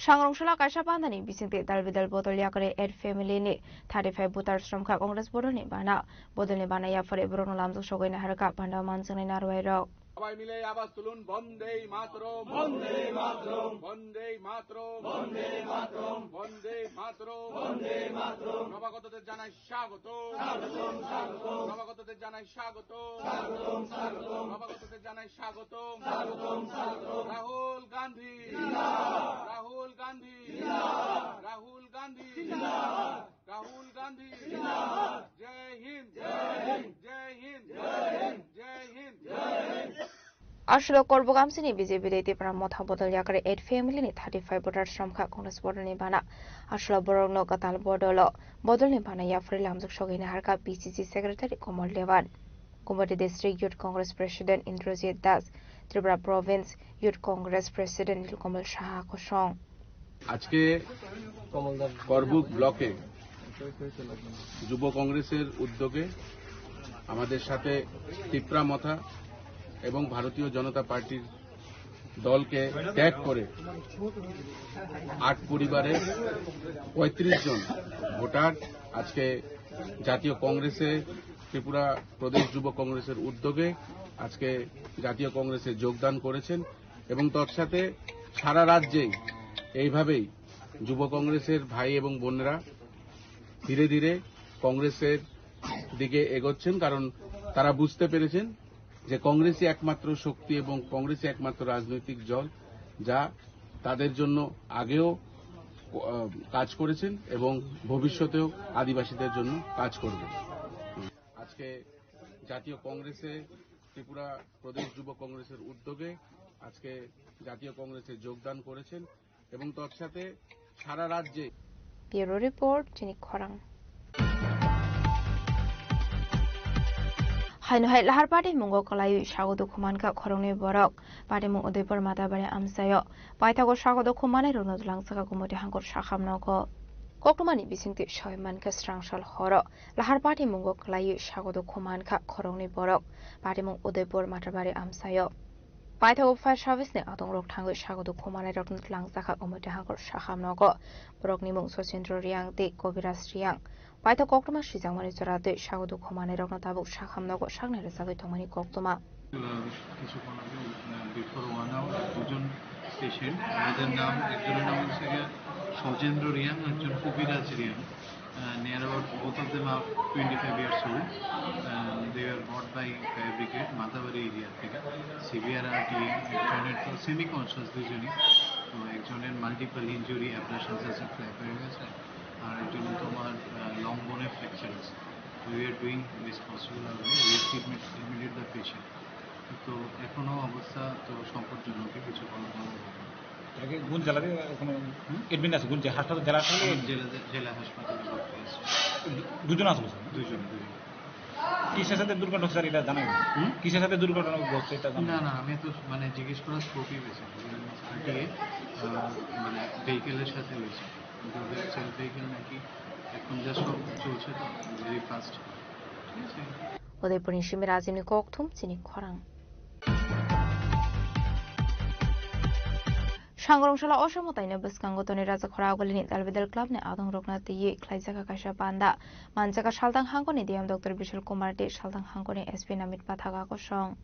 Sangrongsola kaisa bandani bisingtwi dalbidal bodol yakari eight family ni thirty five voters romkha Congress bodolni bana. Bodolni bana yaphare borokno lamjak sogwi naharkha banda manjaknai narwai rok. সবাই মিলে আওয়াজ তুলুন, বন্দে মাতরম, বন্দে মাতরম, বন্দে মাতরম, বন্দে মাতরম, বন্দে মাতরম, বন্দে মাতরম। নবাগতদের জানাই স্বাগতম। স্বাগতম, স্বাগতম। নবাগতদের জানাই স্বাগতম। স্বাগতম, স্বাগতম। নবাগতদের জানাই স্বাগতম। স্বাগতম, স্বাগতম। রাহুল গান্ধী জিন্দাবাদ। রাহুল গান্ধী জিন্দাবাদ। রাহুল গান্ধী জিন্দাবাদ। রাহুল গান্ধী জিন্দাবাদ। জয় হিন্দ। জয় হিন্দ। জয় হিন্দ। জয় হিন্দ। জয় Hind. Aswk Kolbok amchini B J P tei Tipra Motha bodol yakari eight family ni thirty five voters romkha Congress bodolni bana. Aswk borokno kwtal bodolo bodolni bana yaphre lamjak sogwi naharkha P C C Secretary Komol Dewan, Gumati District Youth Congress President Indrajit Das, Tripura Province Youth Congress President Nilkamal Saha kosong. আজকে করবুক ব্লকে যুব কংগ্রেসের উদ্যোগে আমাদের সাথে তিপ্রা মথা এবং ভারতীয় জনতা পার্টির দলকে ত্যাগ করে আট পরিবারের পঁয়ত্রিশ জন ভোটার আজকে জাতীয় কংগ্রেসে, ত্রিপুরা প্রদেশ যুব কংগ্রেসের উদ্যোগে আজকে জাতীয় কংগ্রেসে যোগদান করেছেন এবং তৎসাথে সারা রাজ্যেই এইভাবেই যুব কংগ্রেসের ভাই এবং বোনেরা ধীরে ধীরে কংগ্রেসের দিকে এগোচ্ছেন, কারণ তারা বুঝতে পেরেছেন যে কংগ্রেসই একমাত্র শক্তি এবং কংগ্রেসই একমাত্র রাজনৈতিক দল যা তাদের জন্য আগেও, আহ, কাজ করেছেন এবং ভবিষ্যতেও আদিবাসীদের জন্য কাজ করবেন। আজকে জাতীয় কংগ্রেসে, ত্রিপুরা প্রদেশ যুব কংগ্রেসের উদ্যোগে আজকে জাতীয় কংগ্রেসে যোগদান করেছেন এবং তৎসাথে সারা রাজ্যে Bureau Report, Chini Khorang. Haino hai Lahar Party mungo kwlaiwi sago dukhu mankha khoroknwi borok. Party mung Udaipur Matabari amchaio. Paithago sago dukhu manai rokno langchakha Gumati hangkor sakham nogo. Koktwmani bisingtwi soi mankha srangsal horo Lahar Party mungo kwlaiwi sago dukhu mankha khoroknwi borok. Party mung Udaipur Matabari amchaio. Paithago fire service ni adongrok thangwi sago dukhu manai rokno langchakha Gumati hangkor sakham nogo. Borokni mung Sachindra Reang tei Kobiraj Reang. Paithak koktwma swijakmani chora tei sago dukhu manai rokno tabuk sakham nogo saknai rwchagwi tongmani koktwma. আহ, কিছুক্ষণ আগে, আহ, before one hour দুজন পেশেন্ট, আমাদের নাম, একজনের নাম হচ্ছে গিয়ে সজেন্দ্র রিয়াং, একজন কবিরাজ Reang. Uh, near about both of them are twenty-five years old. Uh, they were brought by fire brigade, Matabari area থেকে। সিভিয়ার আরটিএ, একজনের তো সেমি কনসিয়াস দুজনই, তো একজনের মাল্টিপল ইনজুরি, অ্যাব্রেশনস আছে, ফ্ল্যাপ হয়ে গেছে, আর একজনের তোমার, আহ, লং বোনে ফ্র্যাকচার আছে। We are doing best possible our way, we have to admit, admitted the patient. তো এখনো অবস্থা তো সংকটজনক, কিছু বলা যাবে না। এটা কি কোন জেলাতে কোনো হুম? অ্যাডমিট আছে? কোন জে-, হাসপাতাল, জেলা হাসপাতালে? জেলা, জেলা হাসপাতালে ভর্তি আছে। দু-, দুজন আছে বলছেন? দুজন, দুজন। কিসের সাথে দুর্ঘটনা হচ্ছে স্যার, এটা জানা গেছে? হুম? কিসের সাথে দুর্ঘটনা ঘটছে এটা জানা না, গেছে? না, আমি তো মানে জিজ্ঞেস করার স্কোপই পেয়েছি। আরটিএ, আহ, মানে ভেহিকেলের সাথে হয়েছে। কিন্তু ওদের সেলফ ভেহিকেল নাকি এখন জাস্ট চলছে তো, ভেরি ফাস্ট। ঠিক আছে? Udaipurni simi Rajibni kokthum chini khorang. Sangrong sala osa mwtaino bwskango Toni Rajakhora Agulini Dalbidal Club ni adong rokna twiwi khlaijak kaisa panda. Manjak saltang hangkoni D M Doctor Bishal Kumar tei saltang hangkoni S P Namit Pathak kosong.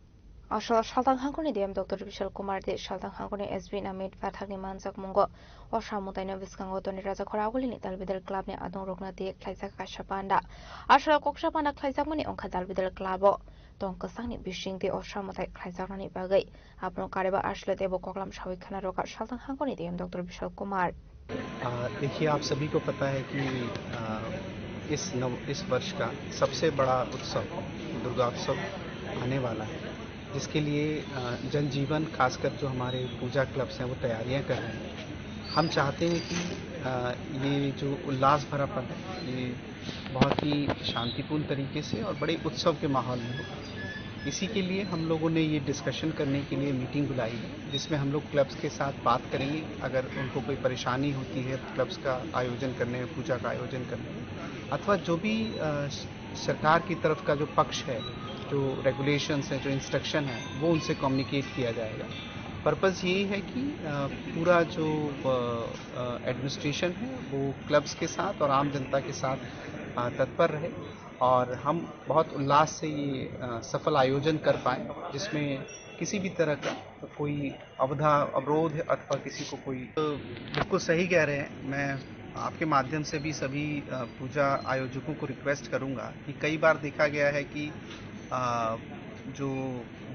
Asol saltang hangkoni D M Doctor Bishal Kumar tei saltang hangkoni S P Namit Pathakni manjakmungo osa mwtaino bwskango Toni Rajakhora Agulini Dalbidal Club ni adong rokna twiwi khlaijak kaisa panda. Asol koksa panda khlaijakmani ongkha Dalbidal Club o tong kwchangni bising tei osa mwtai khlaijaknani bagwi. Abono kareba asle tebo koklam sawi khana roka saltang hangkoni D M Doctor Bishal Kumar. अ, देखिए, आप सभी को पता है कि अ, इस नव इस वर्ष का सबसे बड़ा उत्सव, दुर्गा उत्सव आने वाला है, जिसके लिए अ, जनजीवन, खासकर जो हमारे पूजा क्लब्स हैं, वो तैयारियां कर रहे हैं। हम चाहते हैं कि अ, ये जो उल्लास भरा पल है, ये बहुत ही शांतिपूर्ण तरीके से और बड़े उत्सव के माहौल में हो। इसी के लिए हम लोगों ने ये डिस्कशन करने के लिए मीटिंग बुलाई है, जिसमें हम लोग क्लब्स के साथ बात करेंगे। अगर उनको कोई परेशानी होती है क्लब्स का आयोजन करने में, पूजा का आयोजन करने में, अथवा जो भी अ, स- सरकार की तरफ का जो पक्ष है, जो रेगुलेशंस हैं, जो इंस्ट्रक्शन है, वो उनसे कम्युनिकेट किया जाएगा। पर्पस यही है कि अ, पूरा जो एडमिनिस्ट्रेशन है, वो क्लब्स के साथ और आम जनता के साथ अ, तत्पर रहे और हम बहुत उल्लास से ये अ, सफल आयोजन कर पाए, जिसमें किसी भी तरह का कोई अवधा अवरोध अथवा किसी को कोई। तो बिल्कुल सही कह रहे हैं। मैं आपके माध्यम से भी सभी अ, पूजा आयोजकों को रिक्वेस्ट करूंगा कि कई बार देखा गया है कि अ, जो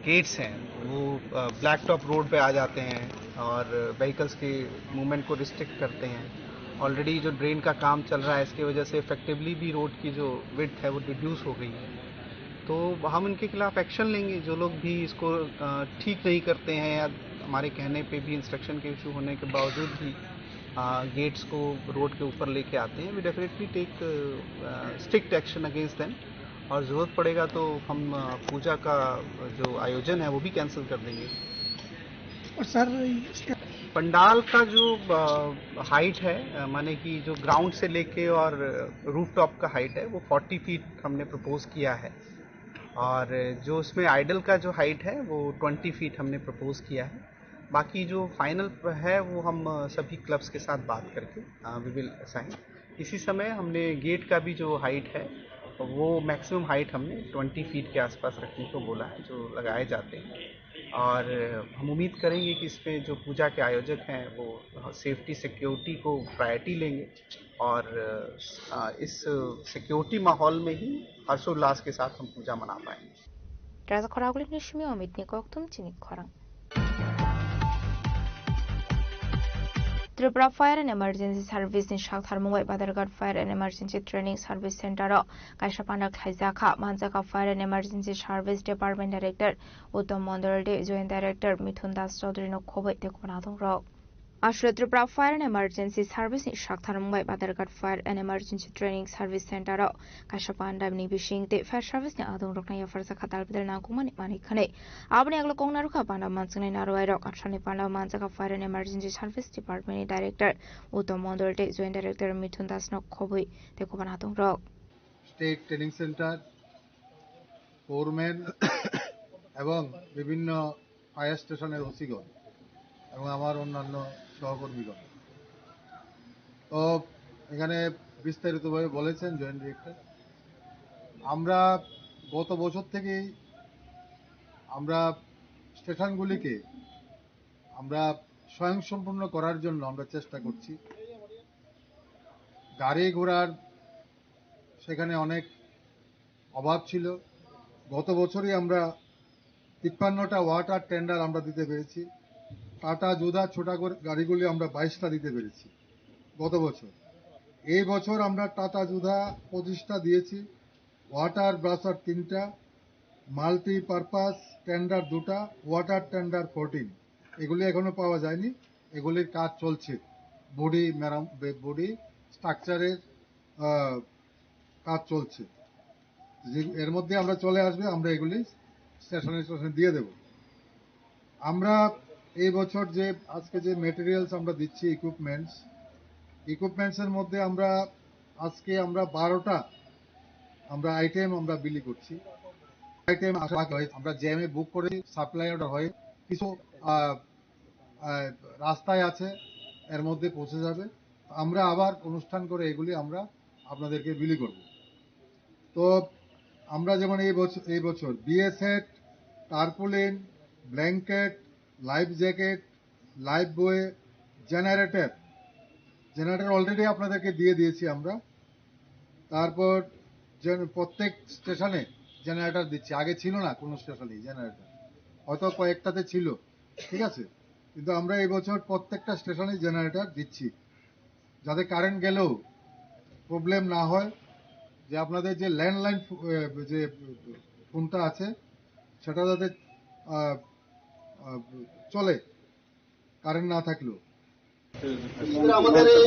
गेट्स हैं, वो ब्लैक टॉप रोड पे आ जाते हैं और व्हीकल्स के मूवमेंट को रिस्ट्रिक्ट करते हैं। ऑलरेडी जो ड्रेन का काम चल रहा है, इसकी वजह से इफेक्टिवली भी रोड की जो विड्थ है, वो रिड्यूस हो गई है। तो हम इनके खिलाफ एक्शन लेंगे। जो लोग भी इसको अ, ठीक नहीं करते हैं या हमारे कहने पे भी इंस्ट्रक्शन के इशू होने के बावजूद भी गेट्स को रोड के ऊपर लेके आते हैं, we definitely take strict action against them। और ज़रूरत पड़ेगा तो हम अ, पूजा का जो आयोजन है, वो भी कैंसिल कर देंगे। और सर, इसका पंडाल का जो हाइट है, अ, माने कि जो ग्राउंड से लेके और रूफटॉप का हाइट है, वो फोर्टी फीट हमने प्रपोज किया है। और जो उसमें आइडल का जो हाइट है, वो ट्वेंटी फीट हमने प्रपोज किया है। बाकी जो फाइनल है, वो हम अ, सभी क्लब्स के साथ बात करके वी विल असाइन। इसी समय हमने गेट का भी जो हाइट है, वो मैक्सिमम हाइट हमने ट्वेंटी फीट के आसपास रखने को बोला है, जो लगाए जाते हैं। और हम उम्मीद करेंगे कि इसमें जो पूजा के आयोजक हैं, वो सेफ्टी सिक्योरिटी को प्रायोरिटी लेंगे और अ, इस सिक्योरिटी माहौल में ही हर्षोल्लास के साथ हम पूजा मना पाएंगे। Raja Khoragulini simi Amit ni koktum chini khorang. Tripura Fire and Emergency Service ni saktharmung bai Badharghat Fire and Emergency Training Service Center o kaisa panda khlaijak kha. Manjak kha Fire and Emergency Service Department Director Uttam Mondol tei Joint Director Mithun Das Chaudhary no khoboi tei khobonadong rok. Aswk Tripura Fire and Emergency Service ni saktharmung bai Badharghat Fire and Emergency Training Service Center o kaisa panda ni bising tei fire service ni adong rokno yapharjak kha dalbidal nangkukmani manwi khwnwi. Aboni aglo kok narwkha panda manswngnai narwai rok, athani panda manjak kha Fire and Emergency Service Department ni Director Uttam Mondol tei Joint Director Mithun Das no khobwi tei khobonadong rok. State Training Center, foreman এবং বিভিন্ন ফায়ার স্টেশনের ওসিগণ এবং আমার অন্যান্য সহকর্মীগণ। তো এখানে বিস্তারিতভাবে বলেছেন জয়েন্ট ডিরেক্টর। আমরা গত বছর থেকেই আমরা স্টেশনগুলিকে আমরা স্বয়ংসম্পূর্ণ করার জন্য আমরা চেষ্টা করছি। গাড়ি ঘোড়ার সেখানে অনেক অভাব ছিল। গত বছরই আমরা তিপ্পান্নটা ওয়াটার টেন্ডার আমরা দিতে পেরেছি। টাটা জুদা ছোটা করে গাড়িগুলি আমরা বাইশটা দিতে পেরেছি গত বছর। এই বছর আমরা টাটা জুদা পঁচিশটা দিয়েছি, ওয়াটার ব্রাসার তিনটা, মাল্টিপারপাস টেন্ডার দুটা, ওয়াটার টেন্ডার ফোরটিন। এগুলি এখনো পাওয়া যায়নি, এগুলির কাজ চলছে। বডি মেরাম বডি স্ট্রাকচারের আহ, কাজ চলছে। যে এর মধ্যে আমরা চলে আসবে, আমরা এগুলি স্টেশনে স্টেশনে দিয়ে দেব। আমরা এই বছর যে আজকে যে মেটেরিয়ালস আমরা দিচ্ছি, ইকুইপমেন্টস, ইকুইপমেন্টসের মধ্যে আমরা আজকে আমরা বারোটা আমরা আইটেম আমরা বিলি করছি। আইটেম আসা বাকি হয়েছে, আমরা জেএমএ বুক করে সাপ্লাই অর্ডার হয়, কিছু আহ, আহ, রাস্তায় আছে, এর মধ্যে পৌঁছে যাবে। আমরা আবার অনুষ্ঠান করে এগুলি আমরা আপনাদেরকে বিলি করব। তো আমরা যেমন এই বছর, এই বছর বিএ সেট, টার্পোলিন, ব্ল্যাঙ্কেট, লাইফ জ্যাকেট, লাইফ বয়, জেনারেটর, জেনারেটর অলরেডি আপনাদেরকে দিয়ে দিয়েছি আমরা। তারপর যে প্রত্যেক স্টেশনে জেনারেটর দিচ্ছি, আগে ছিল না কোনো স্টেশনেই জেনারেটর, হয়তো কয়েকটাতে ছিল, ঠিক আছে, কিন্তু আমরা এই বছর প্রত্যেকটা স্টেশনে জেনারেটর দিচ্ছি, যাতে কারেন্ট গেলেও প্রবলেম না হয়, যে আপনাদের যে ল্যান্ডলাইন যে ফোনটা আছে সেটা যাতে আহ, আহ, চলে, কারেন্ট না থাকলেও। আমাদের এই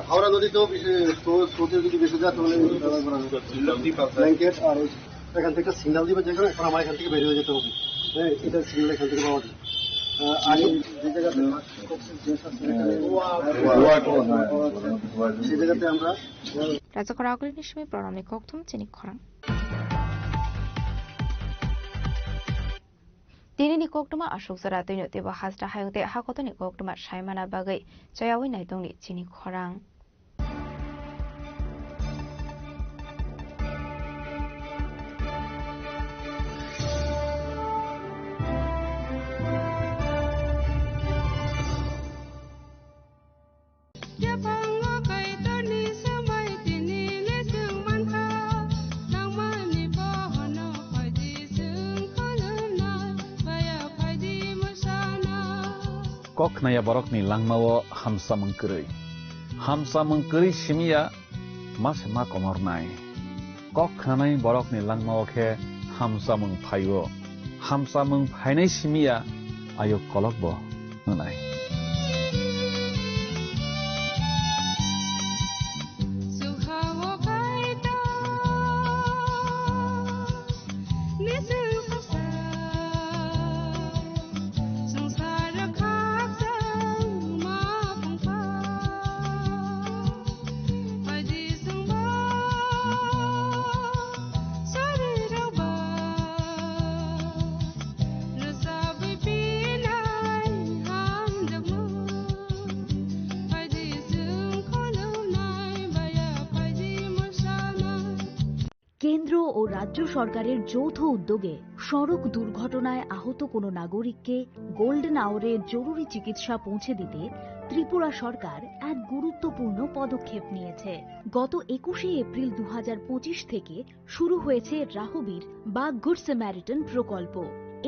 হাওড়া নদীতেও বিশেষ স্রোত, স্রোতে যদি বেশি যায় তাহলে ব্ল্যাঙ্কেট আর ওই এখান থেকে সিঙ্গেল দিবে, যে কারণে এখন আমার এখান থেকে বের হয়ে যেতে হবে। হ্যাঁ, এটা সিঙ্গেল এখান থেকে পাওয়া যায়। আহ, আগে যে জায়গাতে সেই জায়গাতে আমরা Rajakhor Agulini simi Pranamni kokthum chini khorang. Tinini koktwma aswk jora twino teibo hasta hayung tei hakotoni koktwma saimana bagwi chayawi naitongni chini khorang. Yaphango Kaitorni swmai tini le chwng mankha, nangmani bohono phaidi chwng khulumnai, baya phaidi mwsana. Kok khnaya borokni langmao hamsamung kwrwi. Hamsamung kwrwi simiya ma se ma komornai. Kok khnanai borokni langmao khe hamsamung phaio. Hamsamung phainai simiya ayuk kolokbo nwnai. কেন্দ্র ও রাজ্য সরকারের যৌথ উদ্যোগে সড়ক দুর্ঘটনায় আহত কোনো নাগরিককে গোল্ডেন আওয়ারে জরুরি চিকিৎসা পৌঁছে দিতে ত্রিপুরা সরকার এক গুরুত্বপূর্ণ পদক্ষেপ নিয়েছে। গত একুশে এপ্রিল দু হাজার পঁচিশ থেকে শুরু হয়েছে রাহবীর বা গুড স্যামারিটান প্রকল্প।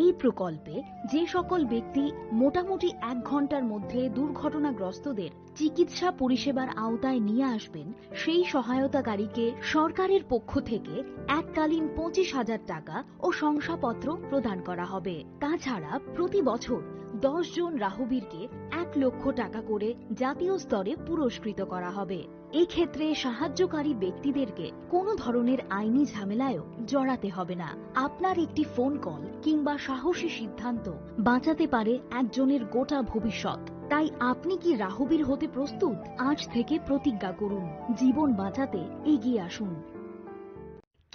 এই প্রকল্পে যে সকল ব্যক্তি মোটামুটি এক ঘন্টার মধ্যে দুর্ঘটনাগ্রস্তদের চিকিৎসা পরিষেবার আওতায় নিয়ে আসবেন, সেই সহায়তাকারীকে সরকারের পক্ষ থেকে এককালীন পঁচিশ হাজার টাকা ও শংসাপত্র প্রদান করা হবে। তাছাড়া প্রতি বছর দশ জন রাহবীরকে এক লক্ষ টাকা করে জাতীয় স্তরে পুরস্কৃত করা হবে। এক্ষেত্রে সাহায্যকারী ব্যক্তিদেরকে কোনো ধরনের আইনি ঝামেলায়ও জড়াতে হবে না। আপনার একটি ফোন কল কিংবা সাহসী সিদ্ধান্ত বাঁচাতে পারে একজনের গোটা ভবিষ্যৎ। তাই আপনি কি রাহবীর হতে প্রস্তুত? আজ থেকে প্রতিজ্ঞা করুন, জীবন বাঁচাতে এগিয়ে আসুন।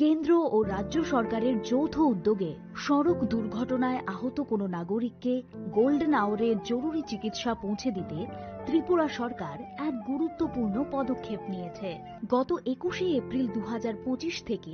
কেন্দ্র ও রাজ্য সরকারের যৌথ উদ্যোগে সড়ক দুর্ঘটনায় আহত কোনো নাগরিককে গোল্ডেন আওয়ারে জরুরি চিকিৎসা পৌঁছে দিতে ত্রিপুরা সরকার এক গুরুত্বপূর্ণ পদক্ষেপ নিয়েছে। গত একুশে এপ্রিল দু হাজার পঁচিশ থেকে